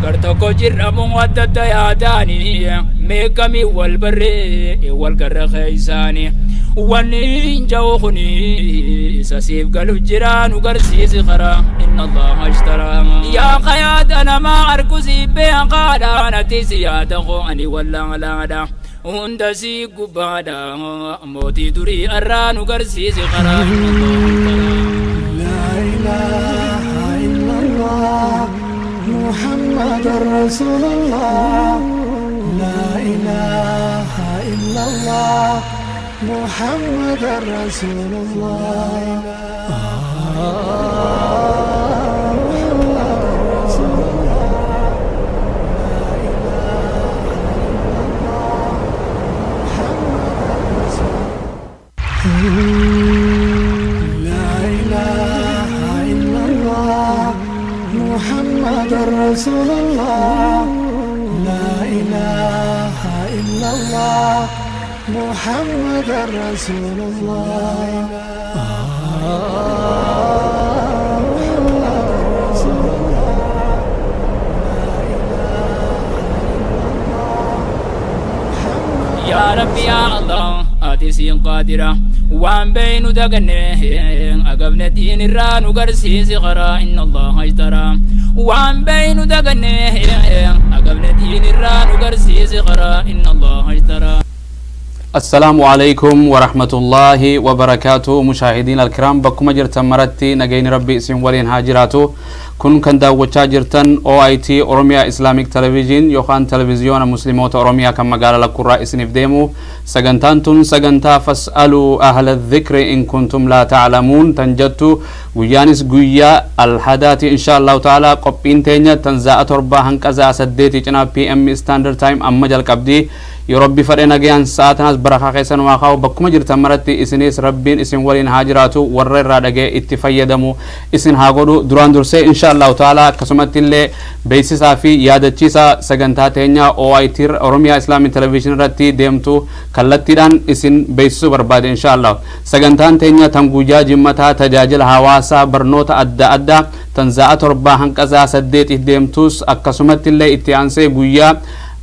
Gar tokko jirramu adda adda yaadaani meeqamii wal barree wal garra keeysaani. Wanni hin ja'u kuni isa siif galu jira nu garsiisi karaa inna allaha ashtaraa. Yaa kayaada namaa arku siif beekaadha natti si yaada koo ani wallaalaadha. Hunda si gubbaadha mootii durii arraa nu garsiisi karaa inna allaha ashtaraa. لا إله إلا الله محمد رسول الله لا إله إلا الله محمد رسول الله محمد رسول الله لا إله إلا الله محمد رسول لا إله إلا الله محمد رسول الله لا إله إلا الله محمد رسول الله محمد رسول الله لا إله إلا الله محمد Yaa Rabbi yaa Allah ati siin qaadira waan beeynu daganne agabne diin irraa nu garsiisi karaa inna allaha ashtaraa waan beeynu daganne agabne diin irraa nu garsiisi karaa inna allaha ashtaraa. السلام عليكم ورحمة الله وبركاته. مشاهدين الكرام، bakkuma jirtan maratti nagayni Rabbi isin waliin haa jiraatu. Kun kan daawwachaa jirtan OIT, Oromiyaa Islamic Television, yookaan televiziyoona musliimoota Oromiyaa kan magaalaa Lakkurraa isiniif deemu. Sagantaan tun sagantaa فاسألوا أهل الذكر إن كنتم لا تعلمون tan jettu. Guyyaanis guyyaa alhadaati إن شاء الله تعالى. Qophiin teenya tan za'a 7 hanqa za'a 8 cinaa PM Standard Time amma jalqabdi. Yoo Rabbi fedhe nagayaan sa'a tanaas barakaa keessa numaa kaa'u. Bakkuma jirtan maratti isinis Rabbiin isin waliin haa jiraatu, warra irraa dhagee itti fayyadamu isin haa godhu. Duraan dursee إن شاء الله تعالى akkasumatti illee beeksisaa fi yaadachiisa sagantaa teenya OIT, Oromiyaa Islamic Television irratti deemtu kallattiidhaan isin beeksisuu barbaade. إن شاء الله sagantaan teenya tan guyyaa jimmataa tajaajila hawaasaa barnoota adda addaa tan za'a 7 hanqa za'a 8 deemtus, akkasumatti illee itti aansee guyyaa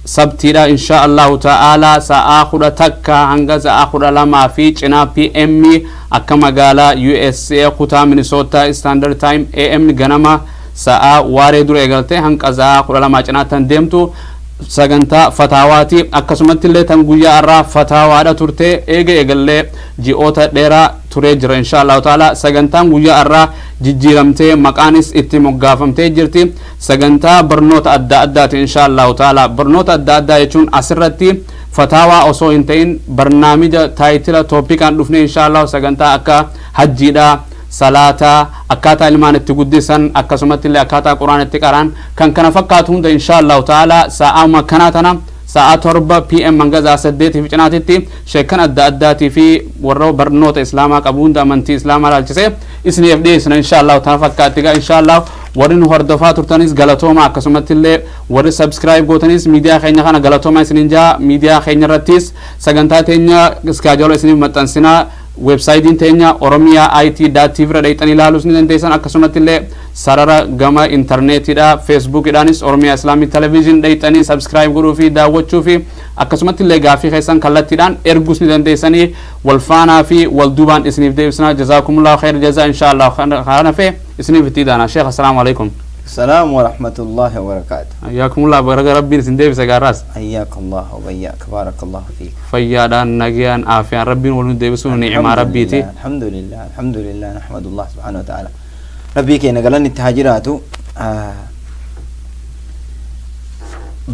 sabtiidha إن شاء الله تعالى sa'aa 11 hanga sa'aa 12 fi cinaa PM akka magaalaa USA kutaa Minnesota Standard Time AM ganama sa'aa waaree dura eegaltee hanqa sa'aa 12 cinaa tan deemtu sagantaa fataawaati. Akkasumatti illee tan guyyaa irraa fataawaadha turte eega eegallee ji'oota dheeraa turee jira. إن شاء الله تعالى sagantaan guyyaa irraa jijjiiramtee maqaanis itti moggaafamtee jirti, sagantaa barnoota adda addaati. إن شاء الله تعالى barnoota adda addaa jechuun asirratti fataawaa osoo hin ta'in barnaamija title topicaan dhufne إن شاء الله sagantaa akka hajjiidha, salaataa, akkaataa ilmaan itti guddisan, akkasumatti illee akkaataa quraan itti qaraan kan kana fakkaatu hunda إن شاء الله تعالى sa'aa makkanaa tana sa'aa 7 PM hanga sa'a 8 fi cinaatitti sheekan adda addaatii fi warra barnoota islaamaa qabu hunda amantii islaamaa laalchisee isiniif dhiyeessina إن شاء الله. Tana fakkaatti gaa. إن شاء الله warri nu hordofaa turtanis galatooma, akkasumatti illee warri subscribe gootanis miidiyaa keenya kana galatooma isinin jaa. Miidiyaa keenya irrattis sagantaa teenya schedule isiniif maxxansinaa. Websiteiin teenya Oromiyaa IT tv irra dhayxanii ilaaluus ni dandeessan. Akkasumatti illee sarara gama intarneetiidha, Facebookiidhaanis Oromiyaa Islamic Television dhayxanii subscribe godhuu fi daawwachuu fi akkasumatti illee gaafii keessan kallattiidhaan erguus ni dandeessanii. Wal faanaa fi wal duubaan isiniif deebisnaa. جزاكم الله خير الجزاء. إن شاء الله kana fe isiniif itti daana. Sheekh, السلام عليكم. السلام ورحمة الله وبركاته. حياكم الله, baraga Rabbiin isin deebise gaarraas. حياك الله وبياك، بارك الله فيك. Fayyaadhaan, nagayaan, aafiyaan Rabbiin wal nu deebisuun ni'imaa Rabbiiti. الحمد لله، الحمد لله، نحمد الله سبحانه وتعالى. Rabbii keenya galanni itti haa jiraatu.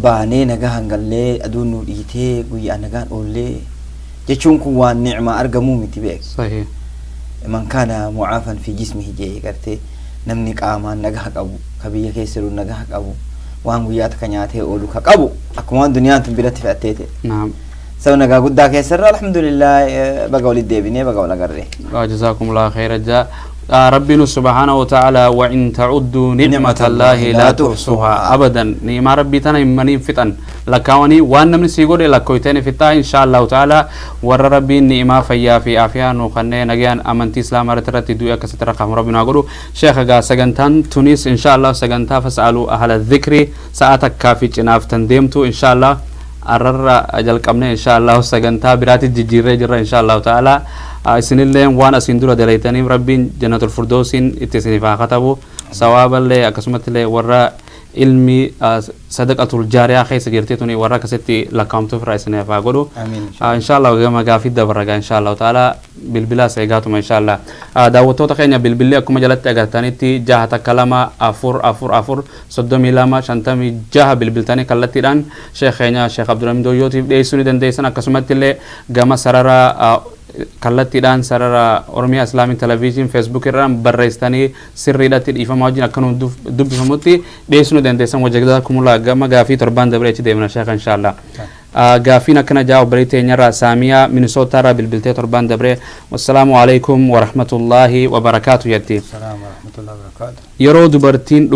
Baanee nagaan gallee, aduun nu dhiitee, guyyaa nagaan oollee jechuun kun waan nicmaa argamuu miti beek. Sahih. من كان معافى في جسمه jee gartee namni qaamaan nagaha qabu, ka biyya keessa jiru nagaha qabu, waan guyyaa takka nyaatee oolu ka qabu, akkuma waan duniyaan tun biratti fe'attee ta'e. Saba nagaa guddaa keessarra, الحمد لله, baga walitti deebinee, baga wal agarree. جزاكم الله خير الجزاء. Rabbiin subhaanahu wa ta'ala وإن تعدوا نعمة الله لا تحصوها أبدا. Ni'imaa Rabbii tana himmanii fixan lakkaawanii waan namni sii godhe lakkooyteen fixaa. Insha Allahu ta'ala warra Rabbiin ni'imaa fayyaa fi aafiyaa nu kanneen nagayaan amantii Islaamaa irratti du'e akkasitti rakkaamu Rabbiin haa godhu. Sheekha, gaa sagantaan tunis insha Allah sagantaa فاسألوا أهل الذكر sa'a takkaa fi cinaaf tan deemtu insha Allah arrarra jalqabne, insha Allah sagantaa biraatti jijjiirree jirra insha Allahu ta'ala. Isinilleen waan asiin dura dalaytaniif Rabbiin jannatul furdoosiin itti isiniif haa katabu, sawaaballee akkasumattillee warra ilmi sadaqatul jaariyaa keessa jirti tuni warra akkasitti lakkaa'amtuuf irraa isiniif haa godhu. Amiin. Insha Allah gama gaafii dabarra gaa insha Allah ta'ala bilbilaas eegaatuma insha Allah. Daawwattoota keenya, bilbilli akkuma jalatti agartanitti 612 444 32 56 bilbiltanii kallattiidhaan sheekh keenya Sheekh Abdulhamid Dooyyootiif dhiyeessuu ni dandeessan. Akkasumatti illee gama sarara kallattiidhaan sarara Oromiyaa Islamic Television Facebook irraan barreessitanii sirriidhatti dhiifama wajjin akka nu dubbifamutti dhiyeessuu ni dandeessan. وجزاكم الله. Gama gaafii torbaan dabree achi deemna sheekh insha Allah. Gaafiin akkana jaa: obboleettii teenyarraa Saamiyaa Minisootaarraa bilbiltee torbaan dabree والسلام عليكم ورحمة الله وبركاته jetti. السلام ورحمة الله وبركاته. Yeroo dubartiin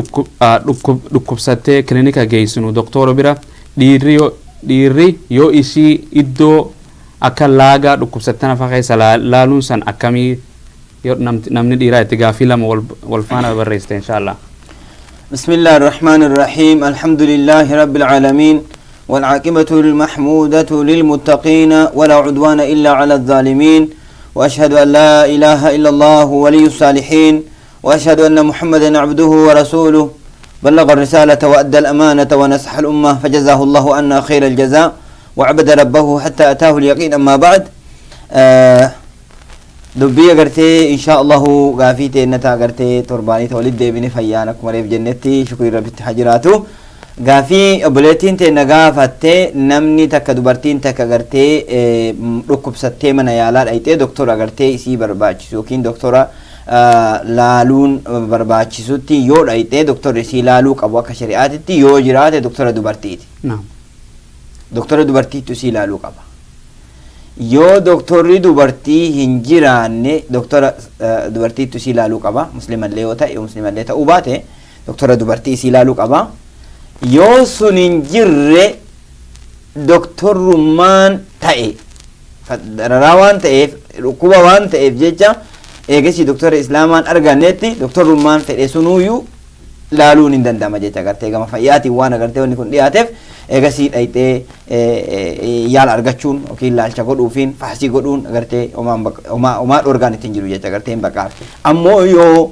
dhukkubsattee kilinika geessinu doktora bira, dhiirri yoo ishii iddoo akka laagaa dhukkubsattee nafa keessa laaluun san akkamii yoo namni dhiiraa itti gaafii lama wal faana barreessite insha Allah. بسم الله الرحمن الرحيم، الحمد لله رب العالمين، والعاقبة المحمودة للمتقين، ولا عدوان إلا على الظالمين، وأشهد أن لا إله إلا الله ولي الصالحين، وأشهد أن محمدا عبده ورسوله، بلغ الرسالة وأدى الأمانة ونصح الأمة، فجزاه الله عنا خير الجزاء، وعبد ربه حتى أتاه اليقين. أما بعد، dubbii agartee insha Allahu gaafii teennata agartee torbaanii ta walit deebine fayyaan akkuma reef jennetti shukrii Rabbitti haa jiraatu. Gaafii obboleettiin teenna gaafattee, namni takka dubartiin takka agartee dhukkubsattee mana yaalaa dhayxee doktora agartee isii barbaachisu yookiin doktora laaluun barbaachisutti yoo dhayxee, doktorri isii laaluu qabu akka shari'aatitti yoo jiraate doktora dubartiiti. Doktora dubartiitu isii laaluu qaba. Yoo doktorri dubartii hin jiraanne, doktora dubartiitu isii ilaaluu qaba. Muslimallee yoo ta'e, muslimallee ta'uu baate, doktora dubartii isii ilaaluu qaba. Yoo sun hin jirre, doktorrummaan ta'e dararaa waan ta'eef, dhukkuba waan ta'eef jecha, eegasii doktora islaamaan argannetti doktorrummaan fedhe sunuyyuu laaluun hin danda'ama jecha. Agartee gama fayyaatiin waan agartee wanni kun dhiyaateef, eegasii dhayxee yaala argachuun yookiin laalcha godhuufiin faasii godhuun agartee homaa dhorgaan ittiin jiru jecha, agartee hin baqaaf. Ammoo yoo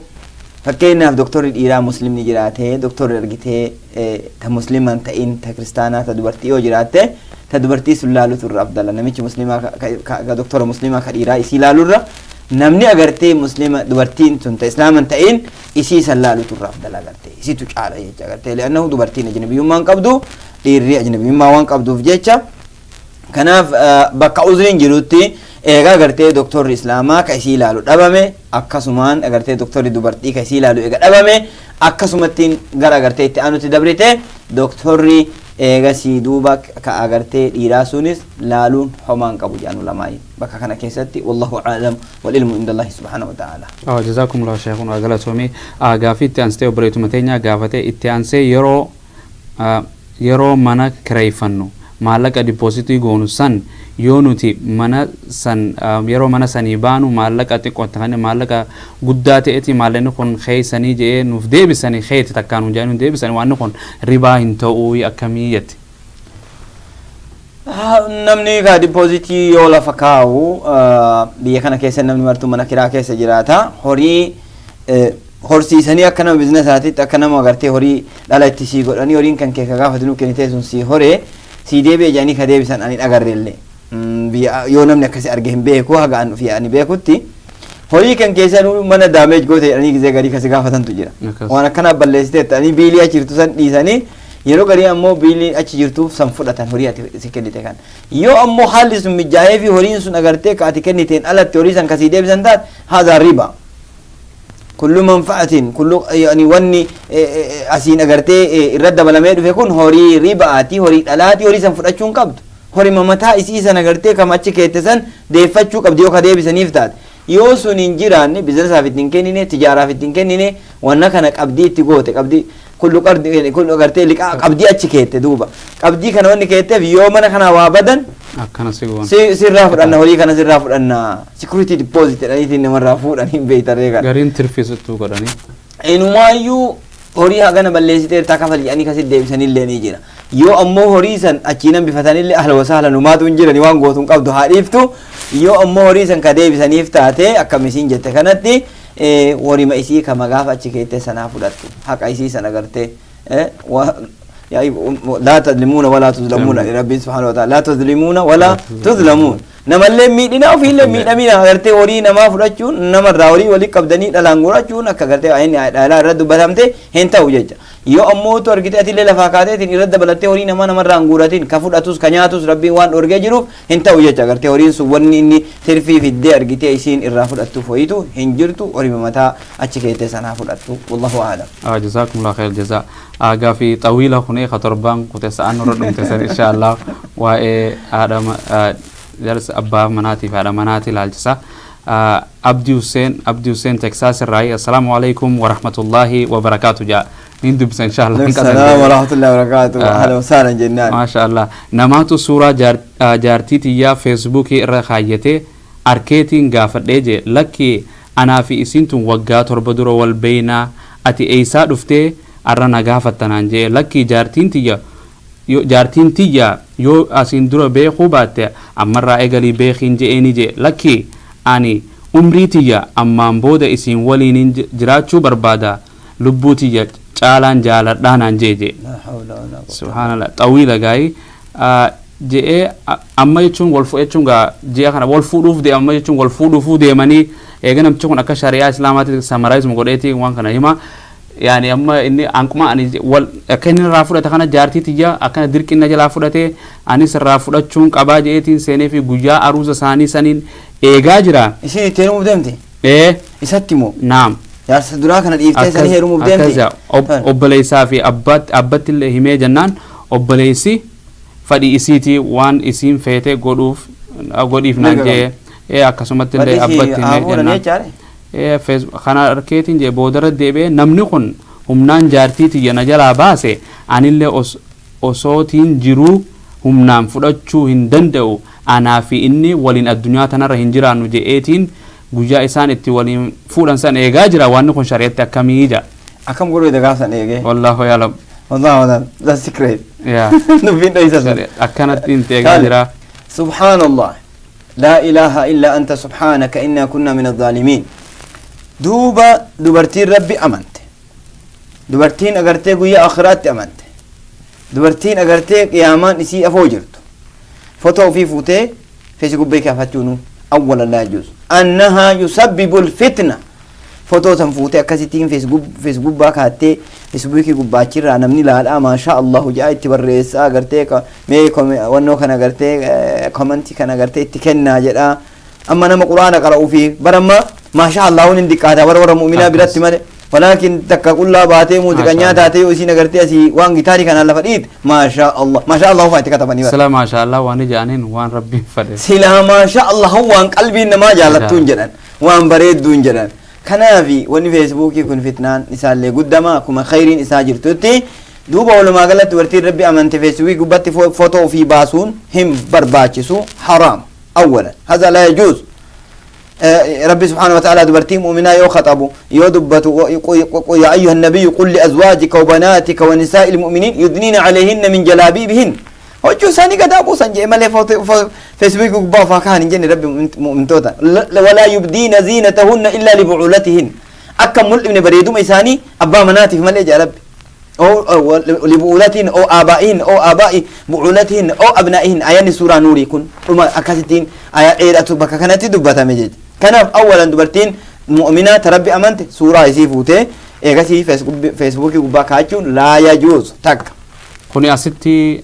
fakkeenyaaf doktorri dhiiraa muslimni jiraate, doktorri argitee ta musliman ta'in, ta kiristaanaa, ta dubartii yoo jiraatte, ta dubartii sun laalutu irra afdala. Namichi muslimaa ka doktora muslimaa ka dhiiraa isii laalurra, namni agartee muslima dubartiin sun ta islaaman ta'in isii san laalutu irra afdala, agartee isitu caala jecha. Agartee لأنه dubartiin ajnabiyyummaan qabdu, dhiirri ajnabiyyummaa waan qabduuf jecha. Kanaaf bakka uzriin jirutti eegaa agartee doktorri islaamaa ka isii ilaalu dhabame, akkasumaan agartee doktorri dubartii ka isii ilaalu eega dhabame, akkasumattiin gara agartee itti aanutti dabrite, doktorri eegasii duuba ka agartee dhiiraa sunis laaluun homaan qabu jedhanu lamaayin bakka kana keessatti. والله أعلم والعلم عند الله سبحانه وتعالى. جزاكم الله شيخنا, galatoomii. Gaafii itti aansitee obboleetuma teenya gaafate itti aansee, yeroo mana kireeffannu maallaqa deposit goonu san, yoo nuti mana san yeroo mana sanii baanu maallaqa xiqqoo kan maallaqa guddaa ta'eeti maallaqni kun keeysanii jedhee nuuf deebisanii keeti takkaan nu jedhanii deebisanii, waan kun ribaa hin ta'uu akkamii jetti. Namni ka deposit yoo lafa kaa'u, biyya kana keessa namni martuu mana kiraa keessa jiraata. Horii horsiisanii akka nama businessaatitti, akka nama agartee horii dhala itti sii godhanii, horiin kan kee ka gaafatu nu kennitee sun sii horee sii deebi'e jedhanii ka deebisan ani dhagarreellee. Biyya yoo namni akkasi arge hin beeku. Haga an fi ani beekutti horii kan keessa mana damage goote jedhanii gizee garii kasi gaafatantu jira. Waan akkanaa balleessitee ta'anii bill achi jirtu san dhiisanii, yeroo garii ammoo bill achi jirtuuf san fudhatan horii ati si kennite kan. Yoo ammoo haalli sun mijaa'ee fi horiin sun agartee ka ati kenniteen alatti horii san kasii deebisan taate, هذا ربا. كل منفعة كل يعني wanni asiin agartee irra dabalamee dhufe kun horii ribaati, horii dhalaati. Horii san fudhachuu hin qabdu. Horii mataa isii san agartee kam achi keette san deeffachuu qabdi yoo ka deebisaniif taate. Yoo sun hin jiraanne, bizinesaaf ittiin kennine, tijaaraaf ittiin kennine, wanna kana qabdii itti goote, qabdii kullu qardi kullu gartee liqaa qabdii achi keette. Duuba qabdii kana wanni keetteef yoo mana kana waa badan akkana si goon si sirraa fudhanna, horii kana sirraa fudhanna, security deposit jedhaniitiin namarraa fuudhan, hin beeytarree kana. Gariin tirfisuttuu godhanii. Inumaayyuu horii hagana balleessiteertaa kafali jedhanii kasit deebisanillee ni jira. Yoo ammoo horii san achiin hambifatanillee, ahla wasahla, numaatu hin jirani, waan gootuun qabdu haa dhiiftu. Yoo ammoo horii san ka deebisaniif taate, akkam isiin jette kanatti, horima isii kama gaafa achi keettee sanaa fudhattu, haqa isii sana gartee لا تظلمون ولا تظلمون. Rabbiin سبحانه وتعالى لا تظلمون ولا تظلمون. Namallee miidhina, ofiillee miidhamina. Gartee horii namaa fudhachuun, namarraa horii walii qabdanii dhalaan gurachuun, akka gartee inni dhalaa irra dubbatamte hin ta'u jecha. Yoo ammoo tu argite atillee lafaa kaateetiin irra dabalattee horii namaa namarraa hin guuratin, ka fudhatus ka nyaatus Rabbiin waan dhorgee jiruuf hin ta'u jecha. Gartee horiin sun wanni inni tirfii fiddee argitee isiin irraa fudhattuuf hoyitu hin jirtu, horii mataa achi keettee sanaa fudhattu. والله أعلم. جزاكم الله خير الجزاء. Gaafii xawiila kuni ka torbaan kute sa'aan nurra dhumte san, insha Allah waa'ee haadha jarsa, abbaa manaatiif haadha manaati ilaalchisa. Abdi Hussein, Abdi Hussein Texas irraa, السلام عليكم ورحمة الله وبركاته jaa nin dubbisa insha Allah. السلام ورحمة الله وبركاته، أهلا وسهلا jennaan. Maasha Allah. Namaatu suuraa jaartii tiyyaa Feesbuukii irra kaayyatee arkeetiin gaafadhee jee, lakki anaa fi isiin tun waggaa 7 dura wal beeynaa, ati eeysaa dhuftee arra na gaafattanaan jee. Lakki jaartiin tiyya jaartiin tiyya yoo asiin dura beekuu baatte ammarraa eegalii beekiin je'eeni jee. Lakki ani umrii tiyya ammaan booda isiin waliin jiraachuu barbaada, lubbuu tiyya caalaan jaaladhaanaan jee jee. لا حول ولا قوة. Subhaanallah, xawiila gaayii je'ee. Amma jechuun wal jechuun gaa ji'a kana wal fuudhuuf deema, amma jechuun wal fuudhuufuu deemanii eega namtichi kun akka shari'aa islaamaatti summarize godheeti waan kana hima. Yaani amma inni anquma ani wal akka inni irraa fudhate kana jaartii tiyya akkana dirqina jalaa fudhate, anis irraa fudhachuun qabaa je'eetiin seenee fi guyyaa aruuza isaanii saniin eegaa jira. Isin itti heerumuuf deemti? Ee. Isatti moo? Naam. Jaarsa duraa kana dhiiftee sanii heerumuuf deemti? Akkas obboleessaa fi abbatti illee himee jennaan, obboleessi fadhii isiitii waan isiin feete godhuuf godhiif naan Mirga. Jee ee, akkasumatti illee abbatti himee jennaan jechaadha. Ee, kana harkeetiin jee boodarra deebi'ee namni kun humnaan jaartii tiyya na jalaa baase, anillee osootiin jiruu humnaan fudhachuu hin danda'u, anaa fi inni waliin addunyaa tanarra hin jiraannu je'eetiin guyyaa isaan itti waliin fuudhan san eegaa jira. Wanni kun shari'atti akkamii jedha. Akkam godhuu gaafsan eegee? والله يعلم. والله أعلم, that's secret. Yaa. Dubbiin dhoysa sun. Akkanatti hin eegaa jira. سبحان الله، لا إله إلا أنت سبحانك إنا كنا من الظالمين. دوبا dubartiin Rabbi amante, dubartiin agartee guyyaa akhiraatti amante, dubartiin agartee qiyaamaan isii afoo jirtu, fotoo ofii fuutee feesbuukii kaafachuunu أولا لا يجوز، أنها يسبب الفتنة. Fotoo san fuutee akkasittiin feesbuukbaa kaattee feesbuukii gubbaachirraa namni laalaa ما شاء الله jedhaa itti barreessaa, agartee mee wannoo kana agartee komantii kana agartee itti kennaa jedhaa. Amma nama Quraana qara'uu fi bara amma ما شاء الله hin diqqaata bara warra mu'minaa biratti malee, walaakin takka qullaa baatee muuziqanyaa taatee yoo isiin agartee asii waan gitaarii kanaan lafa dhiit, ما شاء الله ما شاء الله faa itti katabanii bara. Sila ما شاء الله waan ija'aniin waan Rabbiin fedhe. Silaa ما شاء الله waan qalbiin namaa jaalattuun jedhan, waan bareedduun jedhan. Kanaafi wanni feesbuukii kun fitnaan isaallee guddama akkuma khayriin isaa jirtutti. Duuba walumaa galatti dubartiin Rabbi amante feesbuukii gubbatti fotoo ofii baasuun hin barbaachisu, haraam. أولا هذا لا يجوز. ربي سبحانه وتعالى dubartii mu'minaa yoo khaxabu yoo dubbatu, يا أيها النبي قل لأزواجك وبناتك ونساء المؤمنين يدنين عليهن من جلابيبهن, huccuu isaanii gadaa buusan jee malee feesbuukii gubbaa ofaa kahan hin jenne Rabbi mu'mintoota. ولا يبدين زينتهن إلا لبعولتهن, akka mul'ifne bareeduma isaanii abbaa manaatiif malee jaa Rabbi, أو لبعولتهن أو آبائهن أو آباء بعولتهن أو أبنائهن. Ayanni suuraa Nuurii kun dhuma akkasittiin ayaa dheeratu bakka kanatti dubbatame jecha. Kanaaf أولا dubartiin mu'minaa ta Rabbi amante suuraa isii fuutee eegasii feesbuukii gubbaa kaachuun لا يجوز takka. Kuni asitti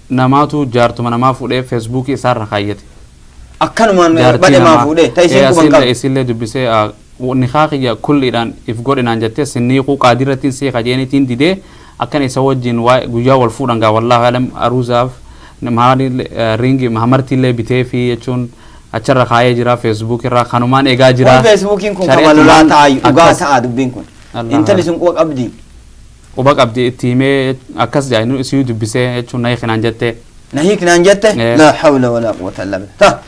namaatu jaartuma namaa fuudhee feesbuukii isaarra kaayyate. Akkanumaan Jaartii badhe maa namaa. fuudhee ta isiin quban Asillee qabdu. Isillee dubbisee nikaa kiyya kulliidhaan if godhinaan jettee sinniiquu qaadirrattiin sii kajeenitiin didee akkana isa wajjin guyyaa wal fuudhan gaa, والله أعلم, aruuzaaf maali ringi hamartiillee bitee fi jechuun. Achirra kaayee jira Facebook irraa kanumaan eegaa jira. Kun Facebookiin kun kama lolaa ta'aa dhugaa ta'a dubbiin kun. Intalli sun quba qabdi. Quba qabdi, itti himee akkas jaa, inni isii dubbisee jechuun na hiikinaan jette. Na hiiknaan jette. Laa hawla walaa quwwata illaa billah. Ta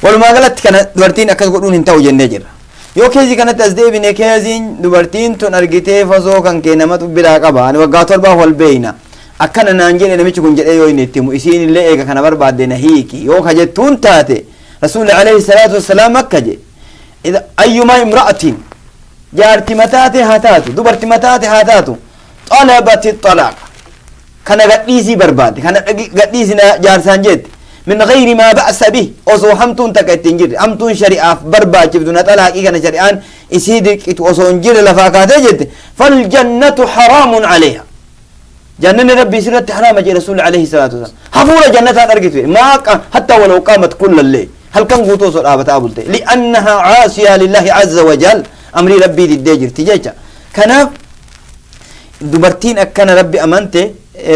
walumaa galatti kana dubartiin akkas godhuun hin ta'u jennee jirra. Yoo keezii kanatti as deebine, keeziin dubartiin tun argitee fasoo kan kee namatu biraa qaba, ani waggaa 7f wal beeyna, akkana naan jedhe namichi kun jedhee yoo inni itti himu, isiin illee eega kana barbaadde na hiiki yoo ka jettuun taate, Rasuulli alayhi salaatu wassalaam akka jedhe: idha ayyumaa imra'atin, jaarti mataate haa taatu, dubarti mataate haa taatu, xalabati xalaaqa, kana gadhiisii barbaadde, kana gadhiisi na jaarsaan jette, min ghayri maa ba'sa bih, osoo hamtuun takka itti hin jirre, hamtuun shari'aaf barbaachiftu na xalaaqii kana shari'aan isii dirqitu osoo hin jirre lafaa kaatee jette, faljannatu haraamun alayha, jannanni Rabbii sirratti haraama jedhe Rasuulli alayhi salaatu wasalam. Hafuura jannataan argitu jedhe, maa hattaa walaw qaamat kulla illee, halkan guutuu osoo dhaabataa bulte, li'annahaa caasiyaa lillahi azza wa jal, amrii Rabbii diddee jirti jecha. Kanaaf dubartiin akkana Rabbi amante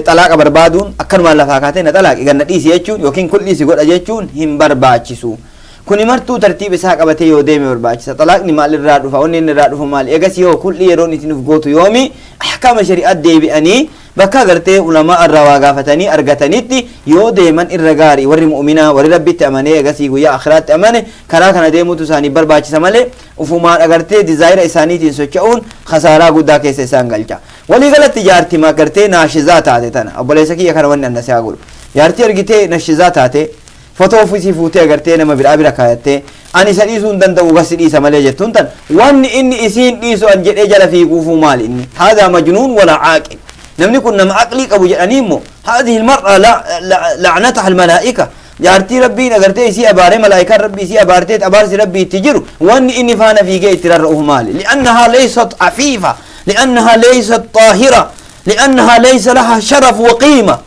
xalaaqa barbaaduun, akkanumaan lafaa kaatee na xalaaqi, ganna dhiisi jechuun yookiin kun dhiisi godha jechuun hin barbaachisu. Kuni martuu tartiiba isaa qabatee yoo deeme barbaachisa. Xalaaqni maal irraa dhufa? Wanni inni irraa dhufu maali? Egasii hoo kulli yeroon itti nuuf gootu yoomi? Ahkaama shari'aa deebi'anii bakka agartee ulamaa irraa waa gaafatanii argatanitti yoo deeman irra gaarii. Warri mu'minaa, warri Rabbitti amanee egasii guyyaa akhiraatti amane, karaa kana deemuutu isaaniif barbaachisa malee ufumaan agartee dizaayira isaaniitiin socho'uun khasaaraa guddaa keessa isaan galcha. Walii galatti jaartima agartee naashizaa taate tana, obboleessa kiyya kana wanni anna sihaa godhu, jaartii argitee nashizaa taate, fotoo ofisii fuutee agartee nama biraa bira kaayattee, ani isa dhiisuu hin danda'u, gasi dhiisa malee jettuun tan, wanni inni isiin dhiisu an jedhee jala fiiguufuu maali inni? Haadhaa majnuun wala caaqil. Namni kun nama aqlii qabu jedhanii immoo, haadhihi almar'a la'nataha almalaa'ika, jaartii Rabbiin agartee isii abaaree, malaa'ikaan Rabbii isii abaartee, abaarsi Rabbii itti jiru, wanni inni faana fiigee itti rarra'uuf maali? Li'annahaa laysat afiifa, li'annahaa laysat xaahira, li'annahaa laysa lahaa sharaf wa qiima.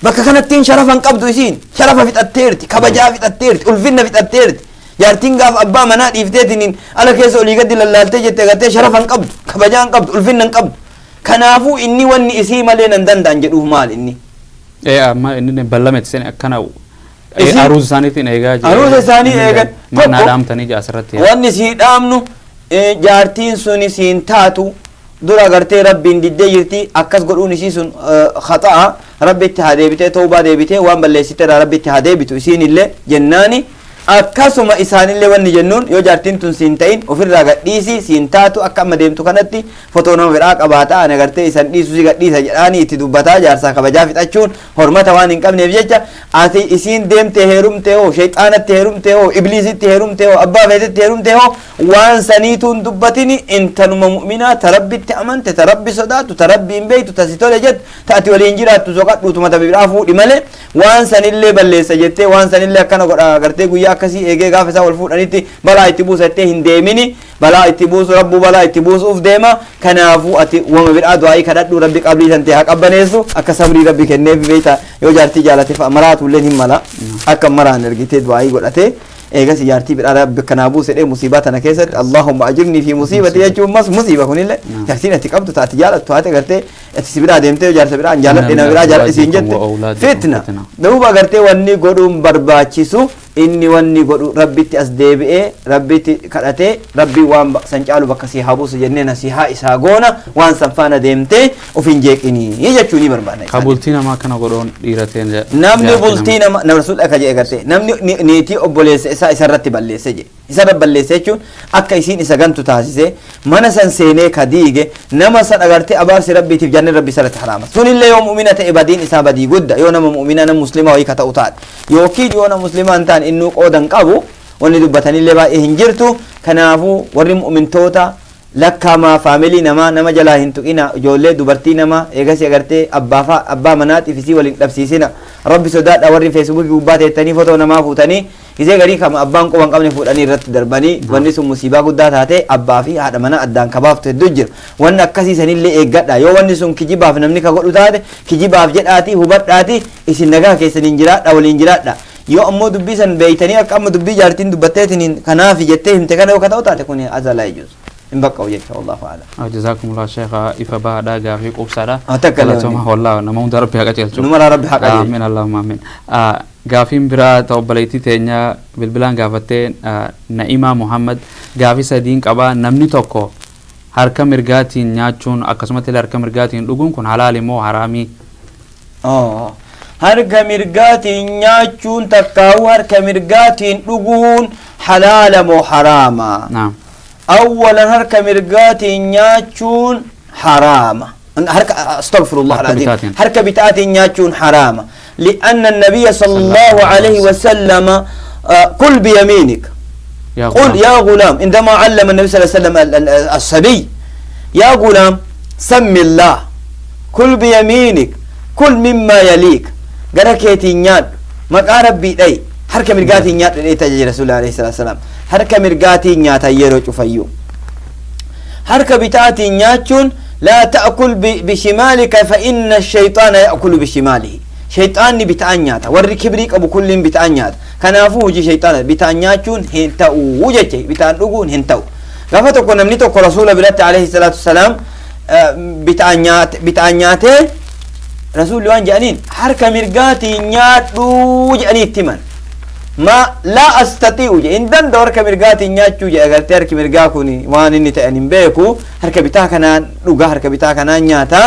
Bakka kanattiin sharafa hin qabdu isiin. Sharafa fixatteerti, kabajaa fixatteerti, ulfinna fixatteerti. Jaartiin gaafa abbaa manaa dhiifteetiniin ala keessa olii gadi lallaaltee jette agartee sharafa hin qabdu, kabajaa hin qabdu, ulfinna hin qabdu. Kanaafuu inni wanni isii malee nan danda'an jedhuuf maali inni? Ee, amma inni ballama itti seene akkana aruuza isaaniitiin eegaa jira. Aruuza isaanii eegan. Mannaa dhaamtanii jaa asirratti. Wanni sii dhaamnu, jaartiin suni siin taatu, dura agartee Rabbiin diddee jirti, akkas godhuun isii sun khaxa'a. Rabbitti haa deebitee, tawbaa deebitee, waan balleessite irraa Rabbitti haa deebitu isiin illee jennaani. Akkasuma isaanillee wanni jennuun, yoo jaartiin tun siin ta'in ofirraa gadhiisi, siin taatu. Akka amma deemtu kanatti fotoo nama biraa qabaata, ani agartee isan dhiisu si gadhiisa jedhaanii itti dubbataa, jaarsaa kabajaa fixachuun hormata waan hin qabneef jecha, ati isiin deemtee heerumtee hoo, shayxaanatti heerumtee hoo, ibliisitti heerumtee hoo, abbaa feetetti heerumtee hoo, waan saniituun dubbatini. Intaluma mu'minaa ta Rabbitti amante, ta Rabbi sodaattu, ta Rabbiin beektu, ta si tole jettu, ta ati waliin jiraattu soqadhuutuma ta biraa fuudhi malee, waan sanillee balleessa jettee, waan sanillee akkana godha agartee guyyaa akkasii eegee gaafa isaa wal fuudhanitti balaa itti buusa jettee hin deemini. Balaa itti buusu, Rabbuu balaa itti buusuuf deema. Kanaafuu ati wama biraa du'aa'ii kadhadhu, Rabbi qabrii tan ta'e haa qabbaneessu, akka sabrii Rabbi kenneef. Beekta, yoo jaartii jaalate fa'a maraatulleen hin mala, akka maraan ergitee du'aa'ii godhatee eegas jaartii biraa Rabbi akkanaa buuse dhee. Musiibaa tana keessatti "Allahumma ajirnii fi musiibati" jechuun mas musiiba kunillee. Jaartiin ati qabdu taati jaalattu haati agartee ati si biraa deemtee jaarsa biraa jaaladhe, nama biraa jaaladhe siin jette, fitna. Duuba agartee wanni godhuun barbaachisu, inni wanni godhu Rabbitti as deebi'ee Rabbitti kadhatee, Rabbi waan san caalu bakka si haa buusu jennee nasihaa isaa goona, waan san faana deemtee of hin jeeqinii jechuu ni barbaadna. Ka bultii namaa kana godhoon dhiirateen Namni bultii nama nama Rasuulli akka jedhe gartee, namni niitii obboleessa isaa isarratti balleesse jedhe. Isarra balleesse jechuun akka isiin isa gantu taasise, mana san seenee ka diige, nama san agartee abaarsi Rabbiitiif janni Rabbi isarratti haraama. Sunillee yoo mu'mina ta'e badiin isaa badii gudda, yoo nama mu'mina, nama muslimaa wayii ka ta'u taate, yookiin yoo nama muslimaa hin taane innuu qooda hin qabu, wanni dubbatanillee baay'ee hin jirtu. Kanaafuu warri mu'mintoota lakkaamaa faamilii namaa nama jalaa hin tuqina, ijoollee dubartii nama eegasi agartee abbaa abbaa manaatiif isii waliin dhabsiisina. Rabbi sodaadha. Warri Feesbuukii gubbaa teettanii fotoo namaa fuutanii, gisee garii kama abbaan quba hin qabne fuudhanii irratti darbanii, wanni sun musiibaa guddaa taate, abbaa fi haadha manaa addaan kabaaftu hedduu jira. Wanni akkasii sanillee eeggadha. Yoo wanni sun kijibaaf namni ka godhu taate, kijibaaf jedhaati hubadhaati, isin nagaa keessaniin jiraadha, waliin jiraadha. Yoo ammoo dubbii san beeytanii, akka amma dubbii jaartiin dubbatteetiniin kanaafi jettee himte kana yoo ka ta'u taate, kun azalaa jechuudha, hin baqqa'u jecha. Wallahu a'lam. Jazakumullah sheekha, ifa bahaadha, gaafii quubsaadha. Takka illee. Galatooma, wallah nama hunda Rabbi haa qajeelchu. Numaraa Rabbi haa qajeelchu. Amiin, Allahumma amiin. Gaafiin biraa ta obboleettii teenya bilbilaan gaafattee, Na'imaa Muhammad, gaafii sadiin qabaa. Namni tokko harka mirgaatiin nyaachuun akkasumatti illee harka mirgaatiin dhuguun kun halaali moo haraamii? Oh. Harka mirgaatiin nyaachuun takkaa'uu harka mirgaatiin dhuguun halaala moo haraama? Naam. Awwalan, harka mirgaatiin nyaachuun haraama. Harka, astaghfirullah Harka alazim. bitaatiin. Harka bitaatiin nyaachuun haraama. لأن النبي صلى الله عليه وسلم كل بيمينك. يا قل غلام. يا غلام، عندما علم النبي صلى الله عليه وسلم الصبي: يا غلام، سم الله، كل بيمينك، كل مما يليك، gara keetiin nyaadhu, maqaa rabbii dhayi, harka mirgaatiin nyaadhu jedhee tajaajila rasuulli alayhi salaatu wasalaam. Harka mirgaatiin nyaatan yeroo cufayyuu. Harka bitaatiin nyaachuun لا تأكل بشمالك فإن الشيطان يأكل بشماله. Shayxaanni bitaan nyaata, warri kibrii qabu kulliin bitaan nyaata. Kanaafuu hojii shayxaana bitaan nyaachuun hin ta'u jeche, bitaan dhuguun hin ta'u. Gaafa tokko namni tokko rasuula biratti alayhi salaatu wasalaam bitaan nyaate. Bitaan nyaatee rasuulli waan jedhaniin, "Harka mirgaatiin nyaadhuu," jedhanii itti himan. ما لا أستطيع jedhe, hin danda'u harka mirgaatiin nyaachuu jedhe. Agartee, harki mirgaa kun waan inni ta'an hin beeku, harka bitaa kanaan dhuga, harka bitaa kanaan nyaata.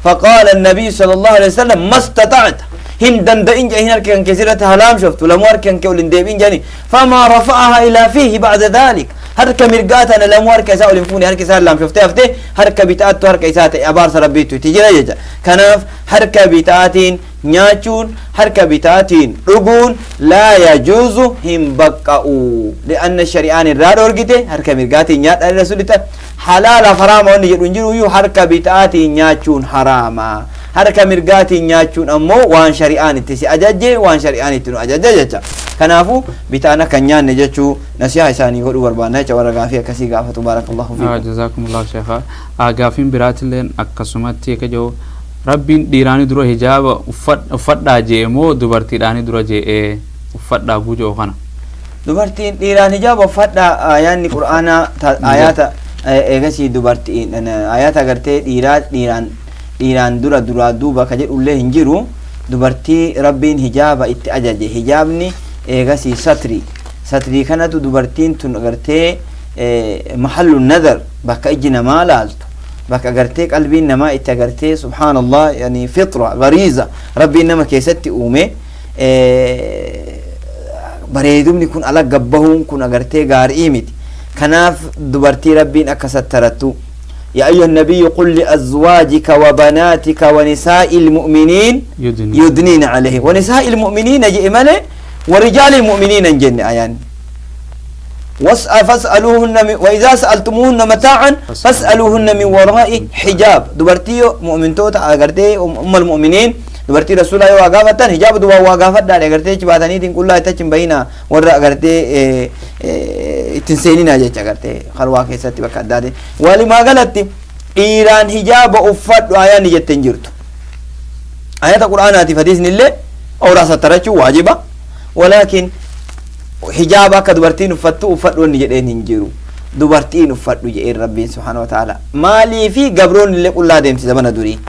فقال النبي صلى الله عليه وسلم: ما استطعت, hin danda'in jedhin, harka kan keessirratti halaam shoftu lamuu harka kan kee ol hin deebiin jedhani. فما رفعها إلى فيه بعد ذلك. Harka mirgaa tana lamuu harka isaa ol hin fuune, harka isaa laam shoftee haftee, harka bitaattu harka isaa ta'e, abaarsa rabbiitu itti jira jecha. Kanaaf harka bitaatiin nyaachuun, harka bitaatiin dhuguun لا يجوز, hin baqqa'u, لأن shari'aan irraa dhoorgite. Harka mirgaatiin nyaadhaan rasuulita halaala haraama wanni jedhu hin jiru iyyuu. Harka bitaatiin nyaachuun haraama, harka mirgaatiin nyaachuun ammoo waan shari'aan itti si ajajje, waan shari'aan itti nu ajajje jecha. Kanaafuu bitaan akka hin nyaanne jechuu nasihaa isaanii godhuu barbaanna jecha, warra gaafii akkasii gaafatu. بارك الله فيكم. جزاكم الله sheekha. Gaafiin biraatilleen akkasumatti akka jiru, rabbiin dhiiraanii dura hijaaba uffadhaa jee moo dubartiidhaanii dura je'ee uffadhaa gujoo kana? Dubartiin dhiiraan hijaaba uffadhaa ayaanni qur'aanaa ayaata eegasii dubartiin ayaata agartee dhiiraa dhiiraan dura duraa duuba ka jedhullee hin jiru. Dubartii rabbiin hijaaba itti ajaje. Hijaabni eegasii satri, satrii kanatu dubartiin tun agartee محل النظر, bakka ijji namaa laaltu, bakka agartee qalbiin namaa itti agartee, سبحان الله, يعني فطرة غريزة rabbiin nama keessatti uume, bareedumni kun ala gabbahuun kun agartee gaarii miti. Kanaaf dubartii rabbiin akka sattarattu: يا أيها النبي قل لأزواجك وبناتك ونساء المؤمنين يدنين. يدنين عليه. ونساء المؤمنين جئ ملئ ورجال المؤمنين جن آيان. فاسألوهن من وإذا سألتموهن متاعا فاسألوهن من وراء حجاب. Dubartii mu'mintoota agartee أم المؤمنين, dubartii rasuulaa yoo gaafatan hijaaba duwwaa waa gaafadhaan agartee achi baataniitiin qullaa itti achi hin bahina, warra agartee ittiin seeninaa jecha, agartee halwaa keessatti bakka addaati. Walumaa galatti dhiiraan hijaaba uffadhu ayaanni jette hin jirtu. Ayata qur'aanaatiif hadiisni illee awraa sattarachuu waajiba, walaakin hijaaba akka dubartiin uffattu uffadhu wanni jedheen hin jiru. Dubartiin uffadhu jedheen rabbiin سبحانه وتعالى. Maalii fi gabroonni illee qullaa deemsi zamana durii.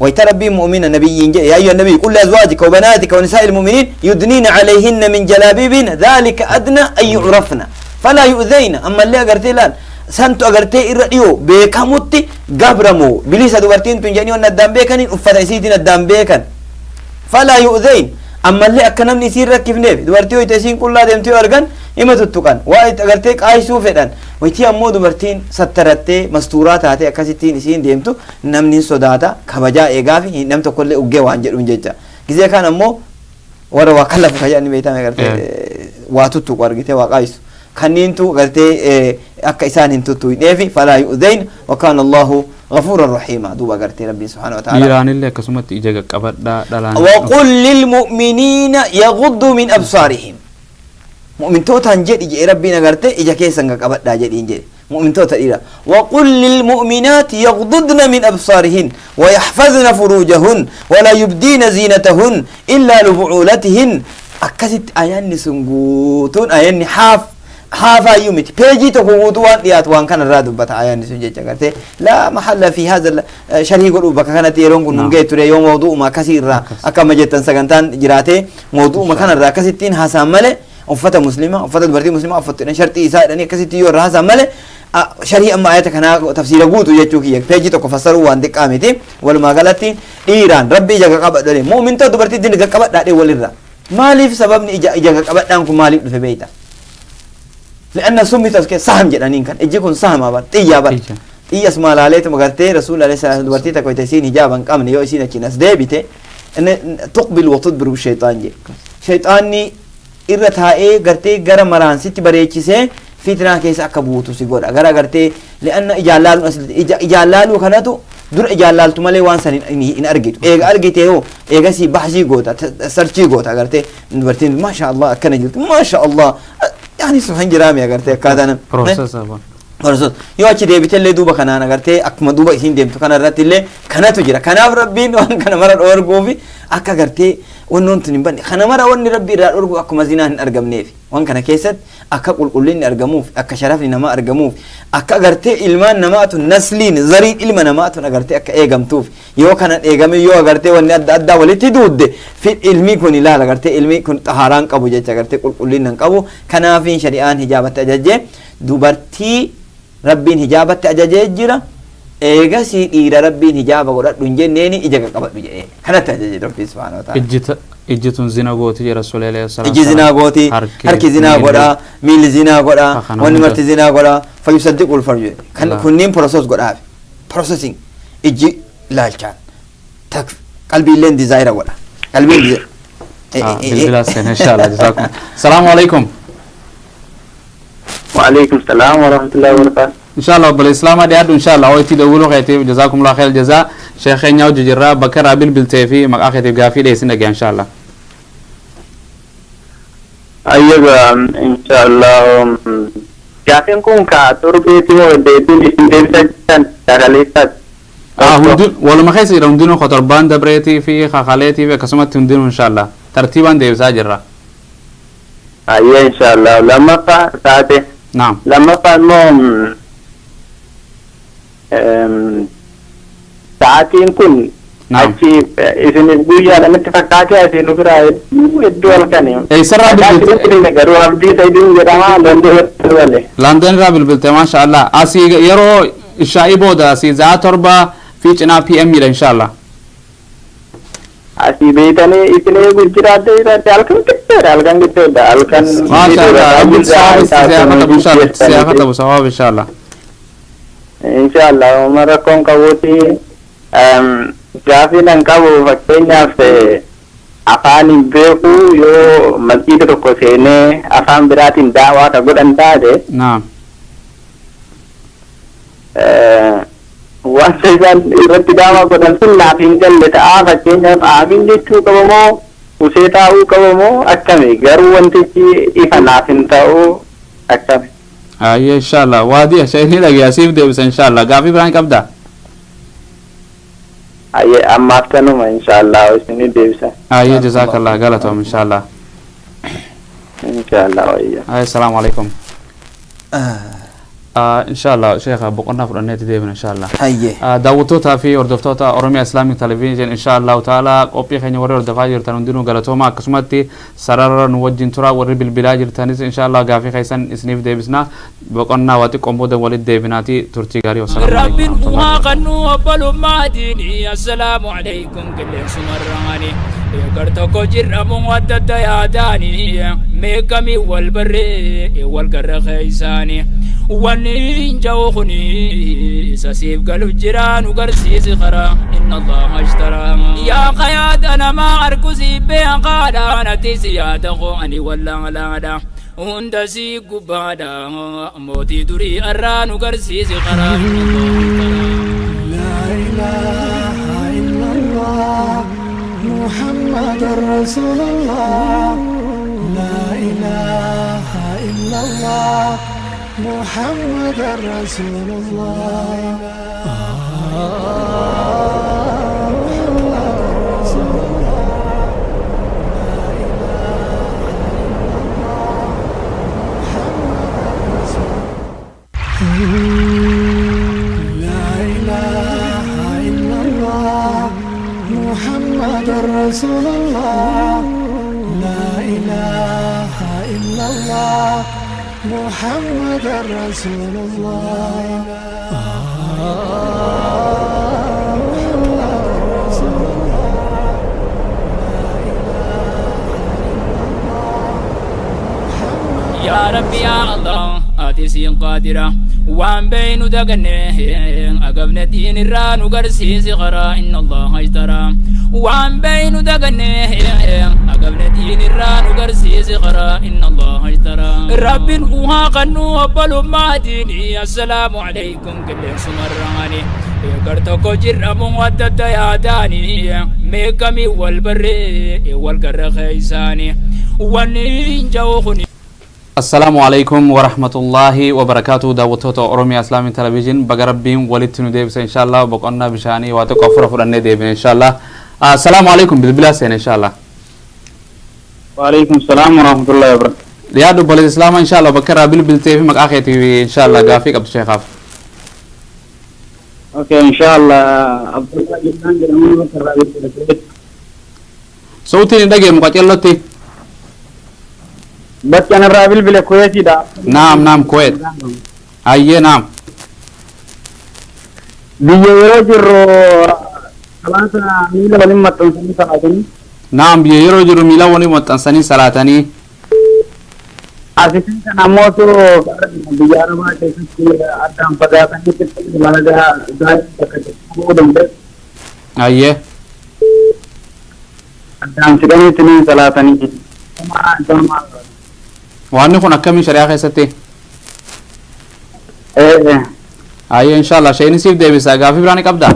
Wayta rabbiin mu'mina nabiyyiin jedhe: يا أيها النبي قل لأزواجك وبناتك ونساء المؤمنين يدنين عليهن من جلابيبهن ذلك أدنى أن يعرفن فلا يؤذين. أما اللي agartee laal santu agartee irra dhiyoo beekamutti gabramoo bilisa dubartiin tun jedhanii wanni addaan beekaniin uffata isiitiin addaan beekan. فلا يؤذين. Ammallee akka namni isiin rakkifneef, dubartii wayita isiin qullaa deemtee yoo argan ima tuttuqan, waa itti agartee qaayisuu fedhan. Wayitii ammoo dubartiin sattarattee mastuuraa taatee akkasittiin isiin deemtu namni hin sodaata, kabajaa eegaa fi nam tokkollee uggee waan jedhuun jecha. Gizee kaan ammoo warra waa kallafu kayyaan beekame agartee waa tuttuqu argitee waa qaayisu kanniintu agartee akka isaan hin tuttuqneefi فلا يؤذين وكان الله غفورا رحيما. Duuba agartee rabbiin سبحانه وتعالى Dhiiraanillee akkasumatti ija qaqqabadhaa dhalaan. وقل للمؤمنين يغضوا من أبصارهم. Mu'mintootaan jedhi jedhe rabbiin, agartee ija keessan qaqqabadhaa jedhiin jedhe mu'mintoota dhiira. وقل للمؤمنات يغضضن من أبصارهن ويحفظن فروجهن ولا يبدين زينتهن إلا لبعولتهن. Akkasitti ayanni sun guutuun ayanni haaf Haafaayyuu miti, peejii tokko guutuu waan dhiyaatu waan kanarraa dubbata ayaanni sun jecha gartee laa mahalla fi haza sharhii godhuu bakka kanatti yeroon kun nun ga'e ture. Yoo mawdu'uma akkasii irraa akka amma jettan sagantaan jiraatee mawdu'uma kanarraa akkasittiin haasa'an malee, uffata muslimaa, uffata dubartii muslimaa uffattu jedhan, sharxii isaa jedhanii akkasitti yoo irraa haasa'an malee, sharhii amma ayata kanaa tafsiira guutu jechuu kiyya, peejii tokko fassaruu waan xiqqaa miti. Walumaa galatti dhiiraan Rabbi ija qaqqabadhu jedhe, mu'mintoota dubartiitti qaqqabadhaa jedhe walirra. Maaliif sababni ija qaqqabadhaan kun maaliif dhufe beeyta? Li'anna summi taskee saham jedhaniin kan ijji kun sahama bar, xiyyaa bar. Ija. Xiyyas maalaaleetuma gartee Rasuulli alayhi salaatu dubartii takka wayita isiin hijaaba hin qabne yoo isiin achiin as deebite inni tuqbil wa tudbiru shayxaan jedhe. Shayxaanni irra taa'ee gartee gara maraan sitti bareechisee fitnaa keessa akka buutu si godha. Gara gartee li'anna ijaan laaluun as ija ijaan laaluu kanatu dura ijaan laaltu malee waan san hin argitu. Eega argite hoo eegasii bahsii goota, search goota. Gartee dubartiin maasha Allah akkana jirti, maasha Allah, yaani sun hin jiraame agartee akkaataan Process kun. Horsus yoo achi deebitellee duuba kanaan agartee akkuma duuba isiin deemtu kana irratti illee kanatu jira. Kanaaf Rabbiin waan kana mara dhoorguufi akka agartee wannoon tun hin banne kana mara wanni Rabbi irraa dhoorgu akkuma zinaan hin argamneef, waan kana keessatti akka qulqullinni argamuuf, akka sharafni namaa argamuuf, akka agartee ilmaan namaatu nasliin zariin ilma namaatu agartee akka eegamtuuf. Yoo kana eegame, yoo agartee wanni adda addaa walitti duudde fi ilmi kun ilaala agartee ilmi kun xahaaraan qabu jecha agartee qulqullina hin qabu. Kanaafiin shari'aan hijaabatti ajajjee dubartii Rabbiin hijaabatti ajajee jira. Eegasii dhiira Rabbiin hijaaba godhadhu hin jenneeni, ija qaqqabadhu jedhee kanatti ajaje Rabbiin subhaanahu wa ta'ala. Ijji tun zina gooti jedha Rasuulli alayhi salaatu. Iji zinaa gooti, harki zinaa godha, miilli zinaa godha, Kana wanni hunda. marti zinaa godha. Fayyusaddiqul farju kan Allah. Kunniin process godhaaf, processing ijji laalchaan tak qalbiilleen desire godha, qalbiin Bilbila seena inshallah. Jazaakum. Salaamu alaikum. وعليكم السلام ورحمة الله وبركاته. Inshallah obboleessa islaamaa dhiyaadhu inshallah. OIT dawwaluu keetiif jazakumullah khayr jazaa. Sheekh keenya hojii jirra, bakka irraa bilbiltee fi maqaa keetiif gaafii dhiyeessin dhagaya inshallah. أيوة إن شاء الله. Gaafiin kun ka torbeetii moo deebiin isin deebisaa jirtan sagaleessaati? Hundin waluma keessa jira, hundinuu ka torbaan dabreetii fi kakaleetii fi akkasumatti hundinuu inshallah tartiibaan deebisaa jirra. Ayyee, inshallah. Lammaffaa taate. Naam. Lammaffaa immoo sa'aatiin kun achi isiniif guyyaadha natti fakkaatee asii nu biraa hedduu hedduu halkani. Eessarraa bilbilte? Garuu Abdii Sa'idiin jedhama, London malee. London irraa bilbilte, maasha Allah. Asii yeroo ishaa'ii booda asii za'a 7 fi cinaa PM dha inshallah. Asii beeytanii isin eegu jiraadde jiraadde halkan qixxeedha, halkan qixxeedha, halkan. Maasha Allah, Rabbiin sawaaba itti siyaa katabu inshallah, itti siyaa katabu sawaaba inshallah. Inshallah, uma rakkoon qabuuti. Gaafii nan qabu, fakkeenyaaf afaan hin beeku, yoo masjiida tokko seenee afaan biraatiin daawaa ka godhan taate wanta isaan irratti daawaa godhan sun naaf hin galle ta'a. Fakkeenyaaf aamin jechuu qaba moo usee taa'uu qaba moo akkami? Garuu wantichi ifa naaf hin ta'u, akkami? Ayyee, inshallah, waadiya sheekni dhagaya siif deebisa inshallah. Gaafii biraan qabdaa? Ayyee, ammaaf kanuma, inshallah isinii deebisa. Ayyee, jazakallah, galatoom inshallah. Inshallah, wayya. Ayyee, salaamu alaikum. Inshallah sheekha, boqonnaa fudhanneetti deebina inshallah. Hayyee. Daawwattootaa fi hordoftoota Oromiyaa Islamic Television, insha Allahu ta'ala qophii keenya warri hordofaa jirtan hundinuu galatooma. Akkasumatti sarara nu wajjin tura, warri bilbilaa jirtanis insha Allah gaafii keessan isiniif deebisna. Boqonnaa waa xiqqoon booda walitti deebinaati, turtii gaarii, wassalaamu Rabbiin alaikum. bu'aa kannu obbolummaa diinii, assalaamu alaikum, qilleensumarraani gar tokko jirramu adda adda yaadaanii meeqamii wal barree wal garra keeysaanii wanni hin ja'u kuni isa siif galu jira nu garsiisi karaa inna Allaha ashtaraa yaa qayaada namaa arku siif beekaadha natti si yaada koo ani wallaalaadha hunda si gubbaadha mootii durii arraa nu garsiisi karaa inna Allaha ashtaraa. لا إله إلا الله محمد رسول الله، لا إله إلا الله محمد رسول الله، محمد رسول الله، لا إله إلا الله محمد محمد رسول الله. لا إله إلا الله محمد رسول الله. محمد رسول الله. لا إله إلا الله محمد. Yaa Rabbi, yaa Allah, ati siin qaadira waan beeynu daganne agabne diin irraa nu garsiisi karaa. Inna Allaha ishtaraa waan beeynu daganne agabne diin irraa nu garsiisi karaa. Inna Allaha ishtaraa Rabbin uhaa qannu obbolummaa diini. Assalaamu alaykum. Qilleensumarraani gar tokko jirramu adda adda yaadaani meeqamii wal barree wal garra keeysaani wanni hin ja'u kuni. Assalaamu alaikum warahmatullaahi wabarakaatu. Daawwattoota Oromiyaa Islaamii Television, baga Rabbiin walitti nu deebise. Inshaallah boqonnaa bishaanii waa tokko afura fudhannee deebine inshaallah. Assalaamu alaikum. Bilbilaa seene inshaallah. وعليكم السلام ورحمة الله وبركاته. Dhiyaadhu obboleessa Islaamaa, inshaallah bakka irraa bilbiltee fi maqaa keetii inshaallah gaafii qabdu sheekaaf. Okay, إن شاء الله عبد الله جدان jedhamu bakka irraa bilbile. Sautiin hin dhageemu qacellotti. Bakki ani irraa bilbile Kuweetiidha. Naam, naam, Kuweet. Ayyee, naam. Biyya yeroo jirru salaata miila waliin maxxansanii salaatanii. Naam, biyya yeroo jiru miila waliin maxxansanii salaatanii. Asitti kan ammoo biyya Arabaa keessatti addaan fagaatanii xixiqqoo laga gaa'ela bakka tokko danda'e. Addaan fidaniitiin salaatanii. Waanni kun akkamii shari'aa keessatti? Ee. Ayyee, inshaallah sheeyni siif deebisa. Gaafii biraa ni qabdaa?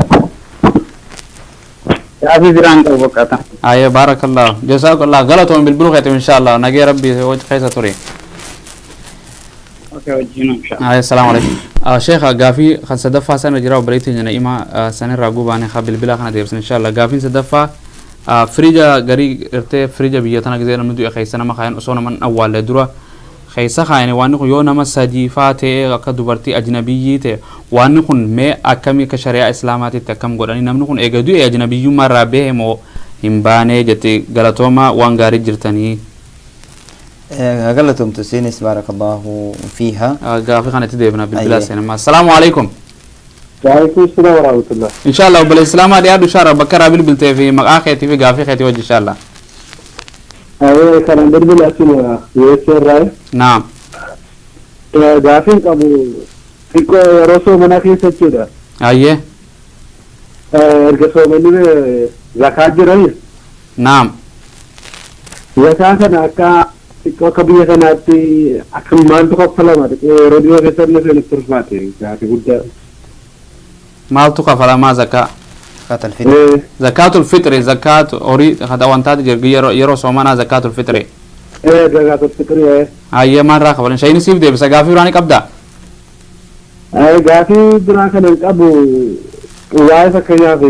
Gaafii biraan qabu boqqata. Ayyee, baarakallah, jasaakallah, galatoon bilbiluu keetiif. Inshaallah nagee Rabbii wajji keessa ture. Okay, wajjin inshallah. Ayyee, salaamu alaikum. Sheekha, gaafii kan sadaffaa sana jira. Obboleettii keenya Na'imaa sanirraa gubaane haa bilbila kana deebisan inshaallah. Gaafiin sadaffaa firija garii irtee firija biyya tana gisee namni du'e keessa nama kaayan osoo nama hin awwaalle dura keessa kaayane, waan kun yoo nama sadiifaa ta'e akka dubartii ajnabiyyii ta'e, waan kun mee akkamii akka shari'aa Islaamaatitti akkam godhanii namni kun eega du'e ajnabiyyummaa irraa bahe moo hin baane jetti. Galatooma, waan gaarii jirtanii. Galatoomtu isinis, baarakallahu fiiha. Gaafii kanatti deebina bilbilaa Ayyee. seenama. Assalaamu alaikum. وعليكم السلام ورحمة الله. Inshallah obboleessa Islaamaa dhiyaadhu inshallah bakka irraa bilbiltee fi maqaa keetii fi gaafii keetii wajji inshallah. Ayee, kanan bilbile asuma USA irraa. Naam. Gaafiin qabu xiqqoo yeroo soomanaa keessa jechuudha. Erga soomanni zakaa jirani. Zakaa kana akka xiqqoo akka biyya kanaatti akka maaltu kaffalama? Xiqqoo yeroo dhiyoo keessa inni seenutti ulfaate gaafii guddaa. Maaltu kafalamaa zakaa? Zakaatul fitr. Zakaatul fitri, zakaat horii hada wantaati jirgi yeroo soomanaa zakaatul fitri. Zakaatul fitri. Ayyee, maalirraa kafalan shayini siif deebisa. Gaafii biraa ni qabdaa? Gaafii biraa kan hin qabu waa'ee fakkeenyaaf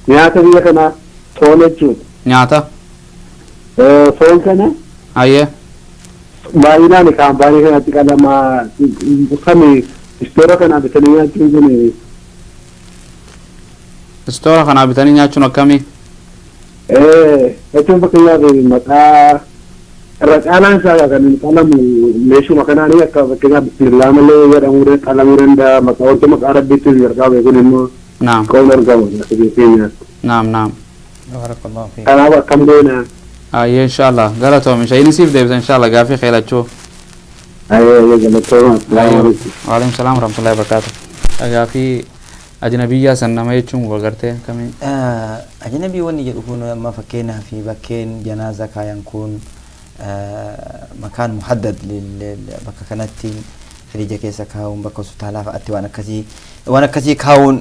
nyaata biyya kanaa foon jechuudha. Nyaata. Foon kana baay'inaan kaampaanii kanatti qalamaa kan istoora kanaa bitanii nyaachuun kun. Istoora kanaa bitanii nyaachuun akkamii? Jechuun fakkeenyaaf maqaa irra caalaan isaa kan inni qalamu meeshuma kanaanii akka fakkeenyaaf bismillaa malee jedhamuu qalamuu danda'a, maqaa wanta maqaa Rabbiitti jalqabe kun immoo qoon argamu biyya keenyaatti. Naam, naam. Barakallahu fiik. Kanaaf akkam goona? Ayyee, inshallah galatoom, shayini siif deebisa inshallah gaafii keelachuu. Ayyee, galatooma. Assalaamu alaikum. Waalaikum salaam warahmatullahi wabarakatuh. Gaafii ajnabiyyaa san nama jechuun wagartee akkamii? Ajnabii wanni jedhu kun amma fakkeenyaa fi bakkeen janaaza kaayan kun makaan muhaddad bakka kanatti firija keessa kaa'uun bakka hospitaalaa fa'aatti waan akkasii kaa'uun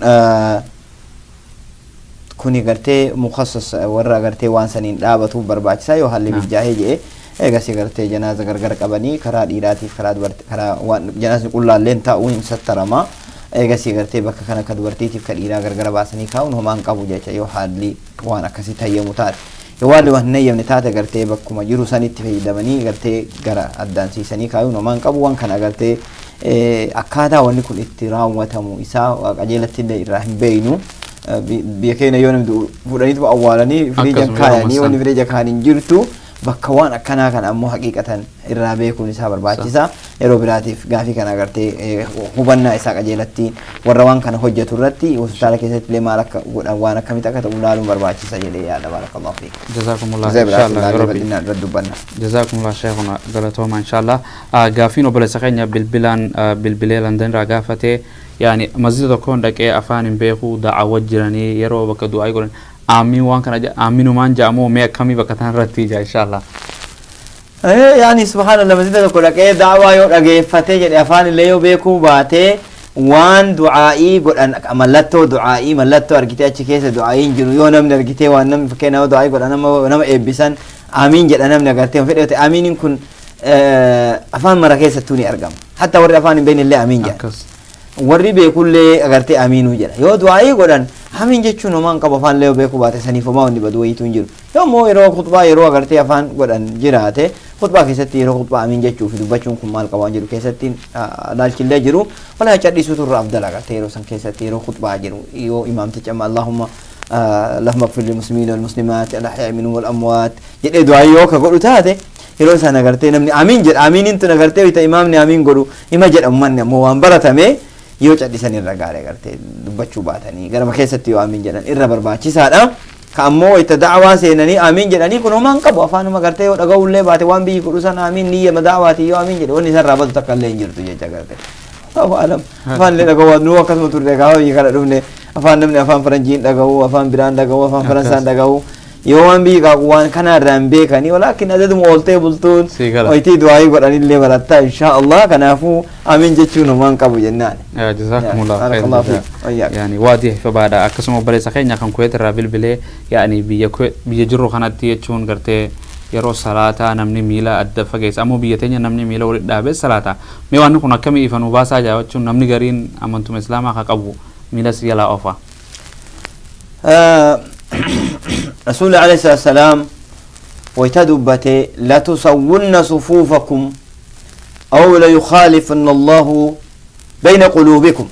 kuni gartee mukassas warra gartee waan saniin dhaabatuuf barbaachisaa yoo haalli mijaa'ee jedhe eegasii gartee janaaza gargar qabanii karaa dhiiraatiif karaa dubartii karaa waan janaazni qullaalleen taa'uun hin sattarama. Eegasii gartee bakka kana ka dubartiitiif ka dhiiraa gargar baasanii kaa'uun homaan qabu jecha yoo haalli waan akkasii tayyamu taate. Yoo haalli waan hin hayyamne taate gartee bakkuma jiru sanitti fayyadamanii gartee gara addaan siisanii kaa'uun homaan qabu. Waan kana gartee akkaataa wanni kun itti raawwatamu isaa qajeelatti illee irraa hin beeynu. Biyya keenya yoo namni du'u fuudhaniitu awwaalanii firiija Akkasuma yeroo kaayanii wanni san. firiija kaan hin jirtu. Bakka waan akkanaa kana ammoo haqiiqatan irraa beekuun isaa barbaachisa. Yeroo biraatiif gaafii kana agartee hubannaa isaa qajeelatti warra waan kana hojjetu irratti hospitaala keessatti illee maal akka godhan, waan akkamitti akka ta'u ilaaluun barbaachisa jedhee yaada. Baarakallahu fiik. Jazakumullah. Jazaa biraatiif inshallah ya ilaalee rabbi. Bal'inaan irratti dubbanna. Jazakumullah sheekuna, galatooma inshallah. Gaafiin obboleessa keenya bilbilaan bilbilee London irraa gaafate, yaani masjida tokkoon dhaqee afaan hin beeku, da'awwa jiranii yeroo bakka du'aa godhan aamiin waan kana aaminumaan ja'amoo mee akkamii bakka tan irratti ija inshallah? Yaani subhaanallah, masjida tokko dhaqee da'waa yoo dhageeffatee jedhe, afaan illee yoo beekuu baatee, waan du'aa'ii godhan, mallattoo du'aa'ii, mallattoo argitee achi keessa du'aa'iin jiru yoo namni argitee, waan namni fakkeenyaaf du'aa'ii godhan, nama eebbisan aamiin jedha namni agartee fedhe yoo ta'e, aamiiniin kun afaan mara keessattuu ni argama. Hatta warri afaan hin beekne illee aamiin jedha. Warri beekullee agartee amiinuu jedha. Yoo du'aa'ii godhan amiin jechuun homaan qabu, afaan illee yoo beekuu baate saniif homaa wanni badu wayiitu hin jiru. Yoo immoo yeroo khutbaa, yeroo agartee afaan godhan jiraate, khutbaa keessatti yeroo khutbaa amiin jechuu fi dubbachuun kun maal qaba waan jedhu keessatti laalchillee jiru. Walaa cadhisuutu irra afdala agartee yeroo san keessatti, yeroo khutbaa jiru, yoo imaamtichi amma "اللهم اللهم اغفر للمسلمين والمسلمات الأحياء منهم والأموات" jedhee du'aa'ii yoo ka godhu taate, yeroo isaan agartee namni amiin jedha. Amiiniin tun agartee wayita imaamni amiin godhu ima jedha. Ummanni ammoo waan baratame yoo cadhisan irra gaarii, agartee dubbachuu baatanii garama keessatti yoo amiin jedhan irra barbaachisaadha. Ka ammoo wayita da'waa seenanii amiin jedhanii kun homaan qabu, afaanuma agartee yoo dhaga'ullee baate, waan biyyi godhu san amiin niyyama da'waatii yoo amiin jedhe wanni isarraa badu takka illee hin jirtu jecha agartee. Allahu alam. Afaan illee dhaga'uu nuu akkasuma turre. Gaafa biyya kana dhufne afaan namni afaan faranjiin dhaga'uu, afaan biraan dhaga'uu, afaan faransaan dhaga'uu, yoo waan biyyi qaaqu waan kana irraa hin beekanii, walaakin adaduma ooltee bultuun Sii gala. Wayitii du'aayii godhanillee barattaa inshaa Allah. Kanaafuu amiin jechuun homaan qabu jennaan. Jazakumullah Barakallahu khairan. fiik. Wayyaak. Yani waadii ifa baadha. Akkasuma obboleessa keenya kan Kuwait irraa bilbilee, yani biyya Kuwait biyya jirru kanatti jechuun gartee yeroo salaataa namni miila adda fageessa, ammoo biyya teenya namni miila walitti dhaabee salaata. Mee waan kun akkamii ifa nu baasaa jaa, jechuun namni gariin amantuma islaamaa ka qabu miila si jalaa oofa. رسول عليه الصلاة والسلام ويتدبت "لتسون صفوفكم أو ليخالفن الله بين قلوبكم".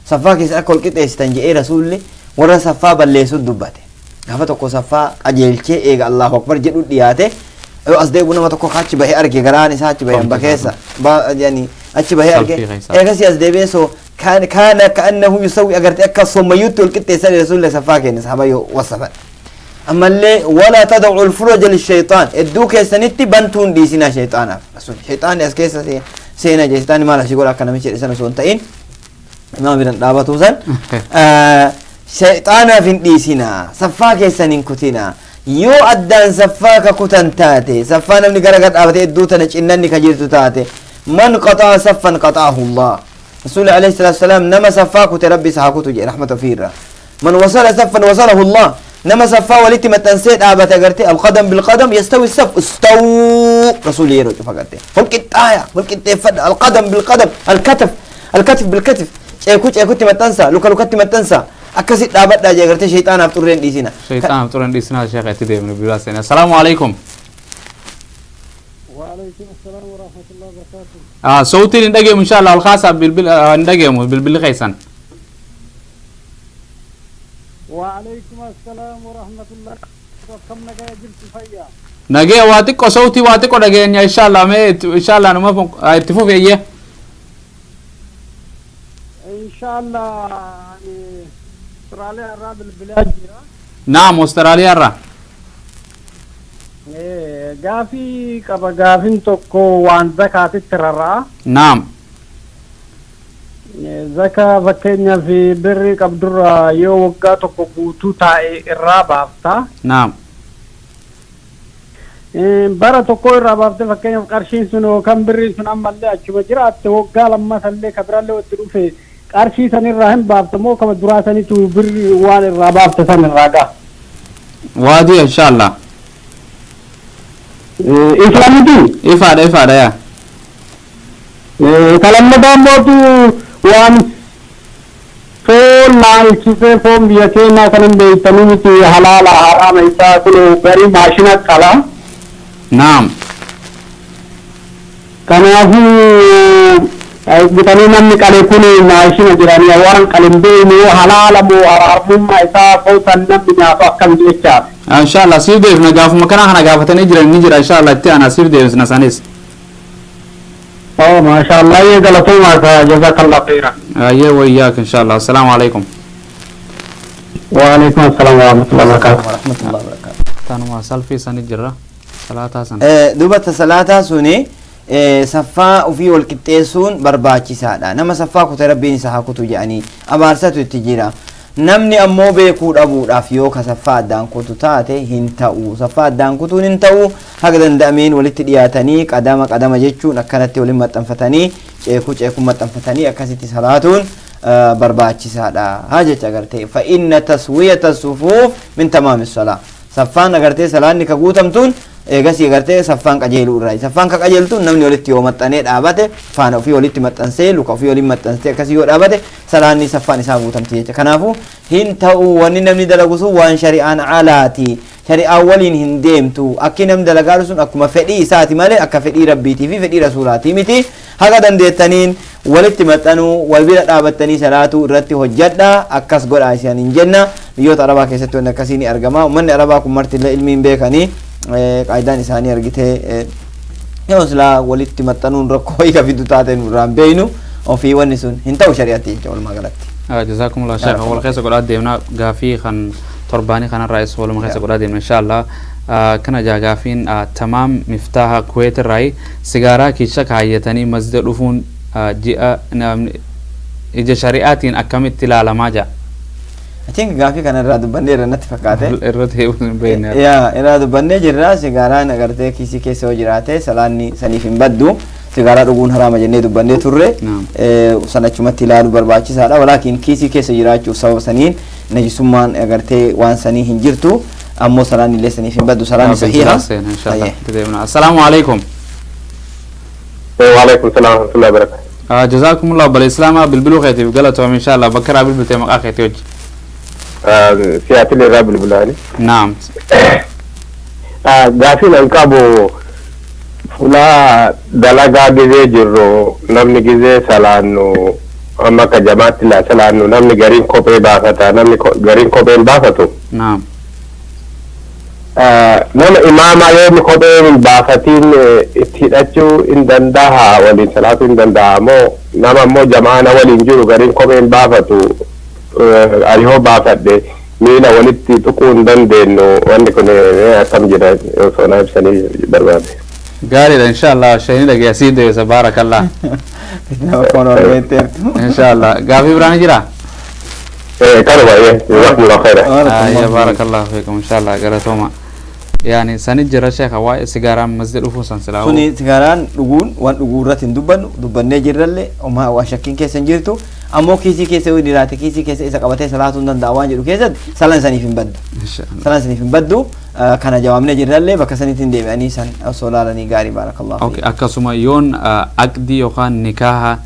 Saffaa keessa akka wal qixxeessitan jedhee rasuulli warra saffaa balleessu dubbate. Gaafa tokko saffaa qajeelchee eega Allahu akbar jedhu dhiyaate, yoo as deebi'u nama tokko achi bahee arge, garaan isaa achi bahee hamba keessa yani achi bahee arge. Salfii keessa. Eegasii as deebi'ee soo كان كأنه يسوي agartee akka sommayyuutti wal qixxeessan rasuulli saffaa keenya sahaba yoo wasafan. Ammallee "ولا تدعوا الفرج للشيطان", hedduu keessanitti bantuun dhiisinaa shayxaanaaf. Rasuul shayxaanni as keessa seenaa jee. Shayxaanni maal asii godha akka namichi jedhe sana osoo hin ta'in, imaama biran dhaabatuu san shayxaanaaf hin dhiisinaa, saffaa keessan hin kutinaa. Yoo addaan saffaa ka kutan taate, saffaa namni gara gara dhaabatee hedduu tana cinnanni ka jirtu taate, "من قطع صفا قطعه الله". رسول عليه الصلاة والسلام nama saffaa kute rabbi isa haa kutu jedhe rahmata ofiirra. "من وصل صفا وصله الله". Nama saffaa walitti maxxansee dhaabate agartee القدم بالقدم يستوي الصف. استووا, rasuulli yeroo cufa agartee wal qixxaaya, wal qixxeeffadha. القدم بالقدم, الكتف الكتف بالكتف, ceekuu ceekutti maxxansa, luka lukatti maxxansa, akkasit dhaabadhaa jee agartee shayxaanaaf xurreen dhiisina. Shayxaanaaf xurreen dhiisinaa. Sheekha, itti deemnu biraa seena. Assalaamu alaikum. وعليكم السلام ورحمة الله وبركاته. Sautiin hin dhageemu inshallah. Ol kaasaa bilbil hin dhageemu bilbilli keessan. وعليكم السلام ورحمة الله. كم نجا جبت فيا؟ Nagee, waa xiqqo sautii waa xiqqo dhageenya inshallah. Mee inshallah numa itti fufeeyye. إن شاء الله يعني استراليا الراب البلاد. Naam, Austraaliyaa irraa. Gaafii qaba. Gaafiin tokko waan zakaatitti rarra'a. Naam. Zakaa fakkeenyaaf birrii qabdurraa yoo waggaa tokko guutuu taa'e irraa baafta. Naam. Bara tokko irraa baaftee, fakkeenyaaf qarshiin sun yookaan birriin sun ammallee achuma jiraatte, waggaa lammatallee ka birallee itti dhufe, qarshii san irraa hin baafta moo kama duraa sanitu birrii waan irraa baafte san irraa ga'a? Waadii inshallah. Islaamiti. Ifaadha, ifaadha yaa. Kalammataa mootu waan foon laalchisee, foon biyya keenyaa kan hin beektanii miti, halaala haraama isaa kun garii maashina qala. Naam. Kanaafuu Bitanii namni qale kun maashina jiranii waan qale hin beeknu halaala moo haraamummaa isaa footan namni nyaatu akkam jechaaf. Inshallah siif deebisna, gaafuma kana kana gaafatanii jiran ni jira. Inshallah itti aanaa siif deebisna sanis. Oh, maashaallah, galatoomaa, jazakallah khairan. Ayyee, wayyaak inshallah. Assalaamu alaikum. وعليكم السلام ورحمة الله وبركاته. ورحمة الله وبركاته. Tanuma salfii sani jirra, salaataa san. Duuba salaataa suni saffaa ofii wal qixxeessuun barbaachisaadha. Nama saffaa kute Rabbiin isa haa kutu jedhanii abaarsatu itti jira. Namni ammoo beekuu dhabuudhaaf yoo ka saffaa addaan kutu taate hin ta'u. Saffaa addaan kutuun hin ta'u. Haga danda'ameen walitti dhiyaatanii qadama qadama jechuun akkanatti waliin maxxanfatanii, ceekuu ceekuu maxxanfatanii akkasitti salaatuun barbaachisaadha. Haa jecha agartee فإن تسوية الصفوف من تمام الصلاة. Saffaan agartee salaanni ka guutamtuun eegasii agartee saffaan qajeeluu irraa. Saffaan ka qajeeltuun namni walitti yoo maxxanee dhaabate, faana ofii walitti maxxansee, luka ofii waliin maxxansee akkasii yoo dhaabate, salaanni saffaan isaa guutamti jecha. Kanaafuu hin ta'u. Wanni namni dalagu sun waan shari'aan alaati. Shari'aan waliin hin deemtu. Akki namni dalagaa sun akkuma fedhii isaati malee akka fedhii Rabbiitii fi fedhii rasuulaatii miti. Haga dandeettaniin walitti maxxanuu, wal bira dhaabattanii salaatuu irratti hojjadha, akkas godhaa isin hin jenna. Biyyoota Arabaa keessatti wanni akkasii ni argama. Uummanni Arabaa kun marti illee ilmi hin beekanii, qaayidaan isaanii argitee yoo silaa walitti maxxanuun rakkoo hiika fidu taate nurraan beeynu ofii wanni sun hin ta'u shari'atti jecha walumaa galatti. Jazakumullah sheekh. Wal keessa godhaa deemna, gaafii kan torbaanii kanarraa is waluma keessa godhaa deemna inshallah. Kana jaa gaafiin Tamaam Miftaaha Kuweet irraayi: sigaaraa kiisha kaayyatanii masjida dhufuun ji'a ija shari'aatiin akkamitti ilaalamaa jaa? I think gaafii kana irraa dubbannee irra natti fakkaate. Irratti hin beekne. Yaa, irraa dubbannee jirra. Sigaaraan agartee kiisii keessa yoo jiraate salaanni saniif hin baddu. Sigaaraa dhuguun haraama jennee dubbannee turre. San achumatti ilaaluu barbaachisaadha. Walaakin kiisii keessa jiraachuuf sababa saniin najisummaan agartee waan sanii hin jirtu. Ammoo salaanni illee saniif hin baddu. Salaanni sahiha. Assalaamu alaikum. وعليكم السلام ورحمة الله وبركاته. جزاكم الله بالإسلام bilbiluu keetiif galatoom inshallah. Bakka irraa bilbiltee, maqaa keetii hojii. Siyaatiin irraa bilbilaani. Naam. Gaafiin an qabu, fulaa dalagaa gizee jirru namni gizee salaannu, amma akka jamaatti laa salaannu, namni gariin kophee baafata, namni gariin kophee hin baafatu. Naam. Nama imaamaa yoo inni kophee hin baafatiin itti hidhachuu hin danda'a, waliin salaatuu hin danda'a moo nama ammoo jamaana waliin jiru gariin kophee hin baafatu, ani hoo baafadhe miila walitti tuquu hin dandeenyu, wanni kun akkam jira osoo naa ibsanii barbaade. Gaariidha inshallah, shayni dhagee asii deebisa, baarakallah. Fitna bakka waan argatteertu. Inshallah, gaafii biraan jira? Kanuma, jazakumullahu khayran. Ya, barakallahu fiikum inshallah, galatooma. Yani sani jira sheekha, waa'ee sigaaraa masjida dhufuu san silaa. Suni sigaaraan dhuguun waan dhuguu irratti hin dubbannu, dubbannee jirrallee homaa waan shakkiin keessa hin jirtu. Ammoo kiisii keessa yoo jiraate, kiisii keessa isa qabatee salaatuu hin danda'a waan jedhu keessatti salaan saniif hin baddu. Salaan saniif hin baddu. Kana jawaabnee jirrallee, bakka sanitti hin deebi'anii san osoo laalanii gaarii, baarakallahu. Okay, akkasuma yoon aqdii yookaan nikaaha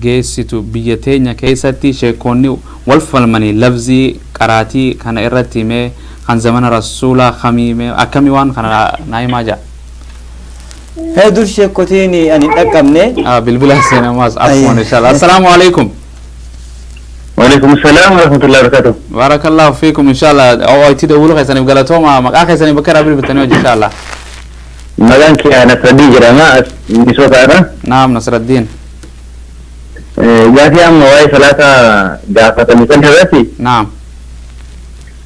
geessitu biyya teenya keessatti sheekonni wal falmanii lafzii qaraatii kana irratti himee kan zamana rasuulaa kamii mee akkamii waan kana naa himaa jaa. Dur sheekotiin ani hin dhaqqabne. Bilbila seenamaas, afwan, inshallah. Assalaamu alaikum. وعليكم السلام ورحمة الله وبركاته. Barakallahu fiikum inshallah. OIT dawulu keessaniif galatooma. Maqaa keessanii, bakka irraa bilbiltanii hojii inshallah. Maqaan kiyya Nasraddin jedhama. Misoota irra. Naam, Nasraddiin. Gaafii amma waa'ee salaata gaafatame san irratti,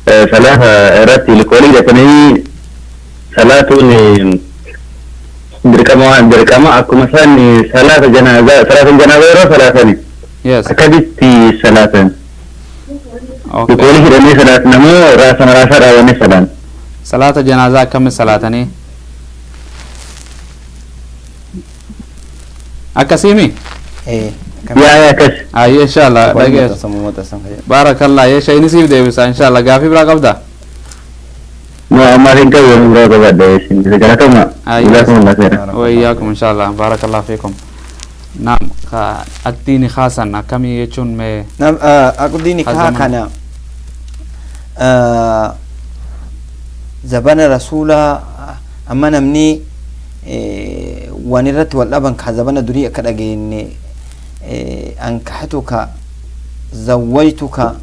salaata irratti likoolii hidhatanii salaatuun dirqama waan dirqama akkuma isaan salaata janaazaa, salaata janaazaa yeroo salaatani akkamitti salaatan? Likoolii hidhanii salaatan moo raasama raasaa dhaabanii salaan? Salaata janaazaa akkami salaatanii? Akkasiimi? Yaa, akkas. Ayyee, inshallah, dhagees. Baarakallah, yeesha inni siif deebisa inshallah. Gaafii biraa qabda? No, ammaaf hin qabu, biraa qabadha. Galatoma. Jazakumullah khairan. وإياكم إن شاء الله، بارك الله فيكم. نعم، aqdiin khaasan akkamii jechuun mee? Aqdii nikaa kana zabana rasuulaa amma namni waan irratti wal dhaban ka zabana durii akka dhageenye. Ankaxtuka, zawwajtuka,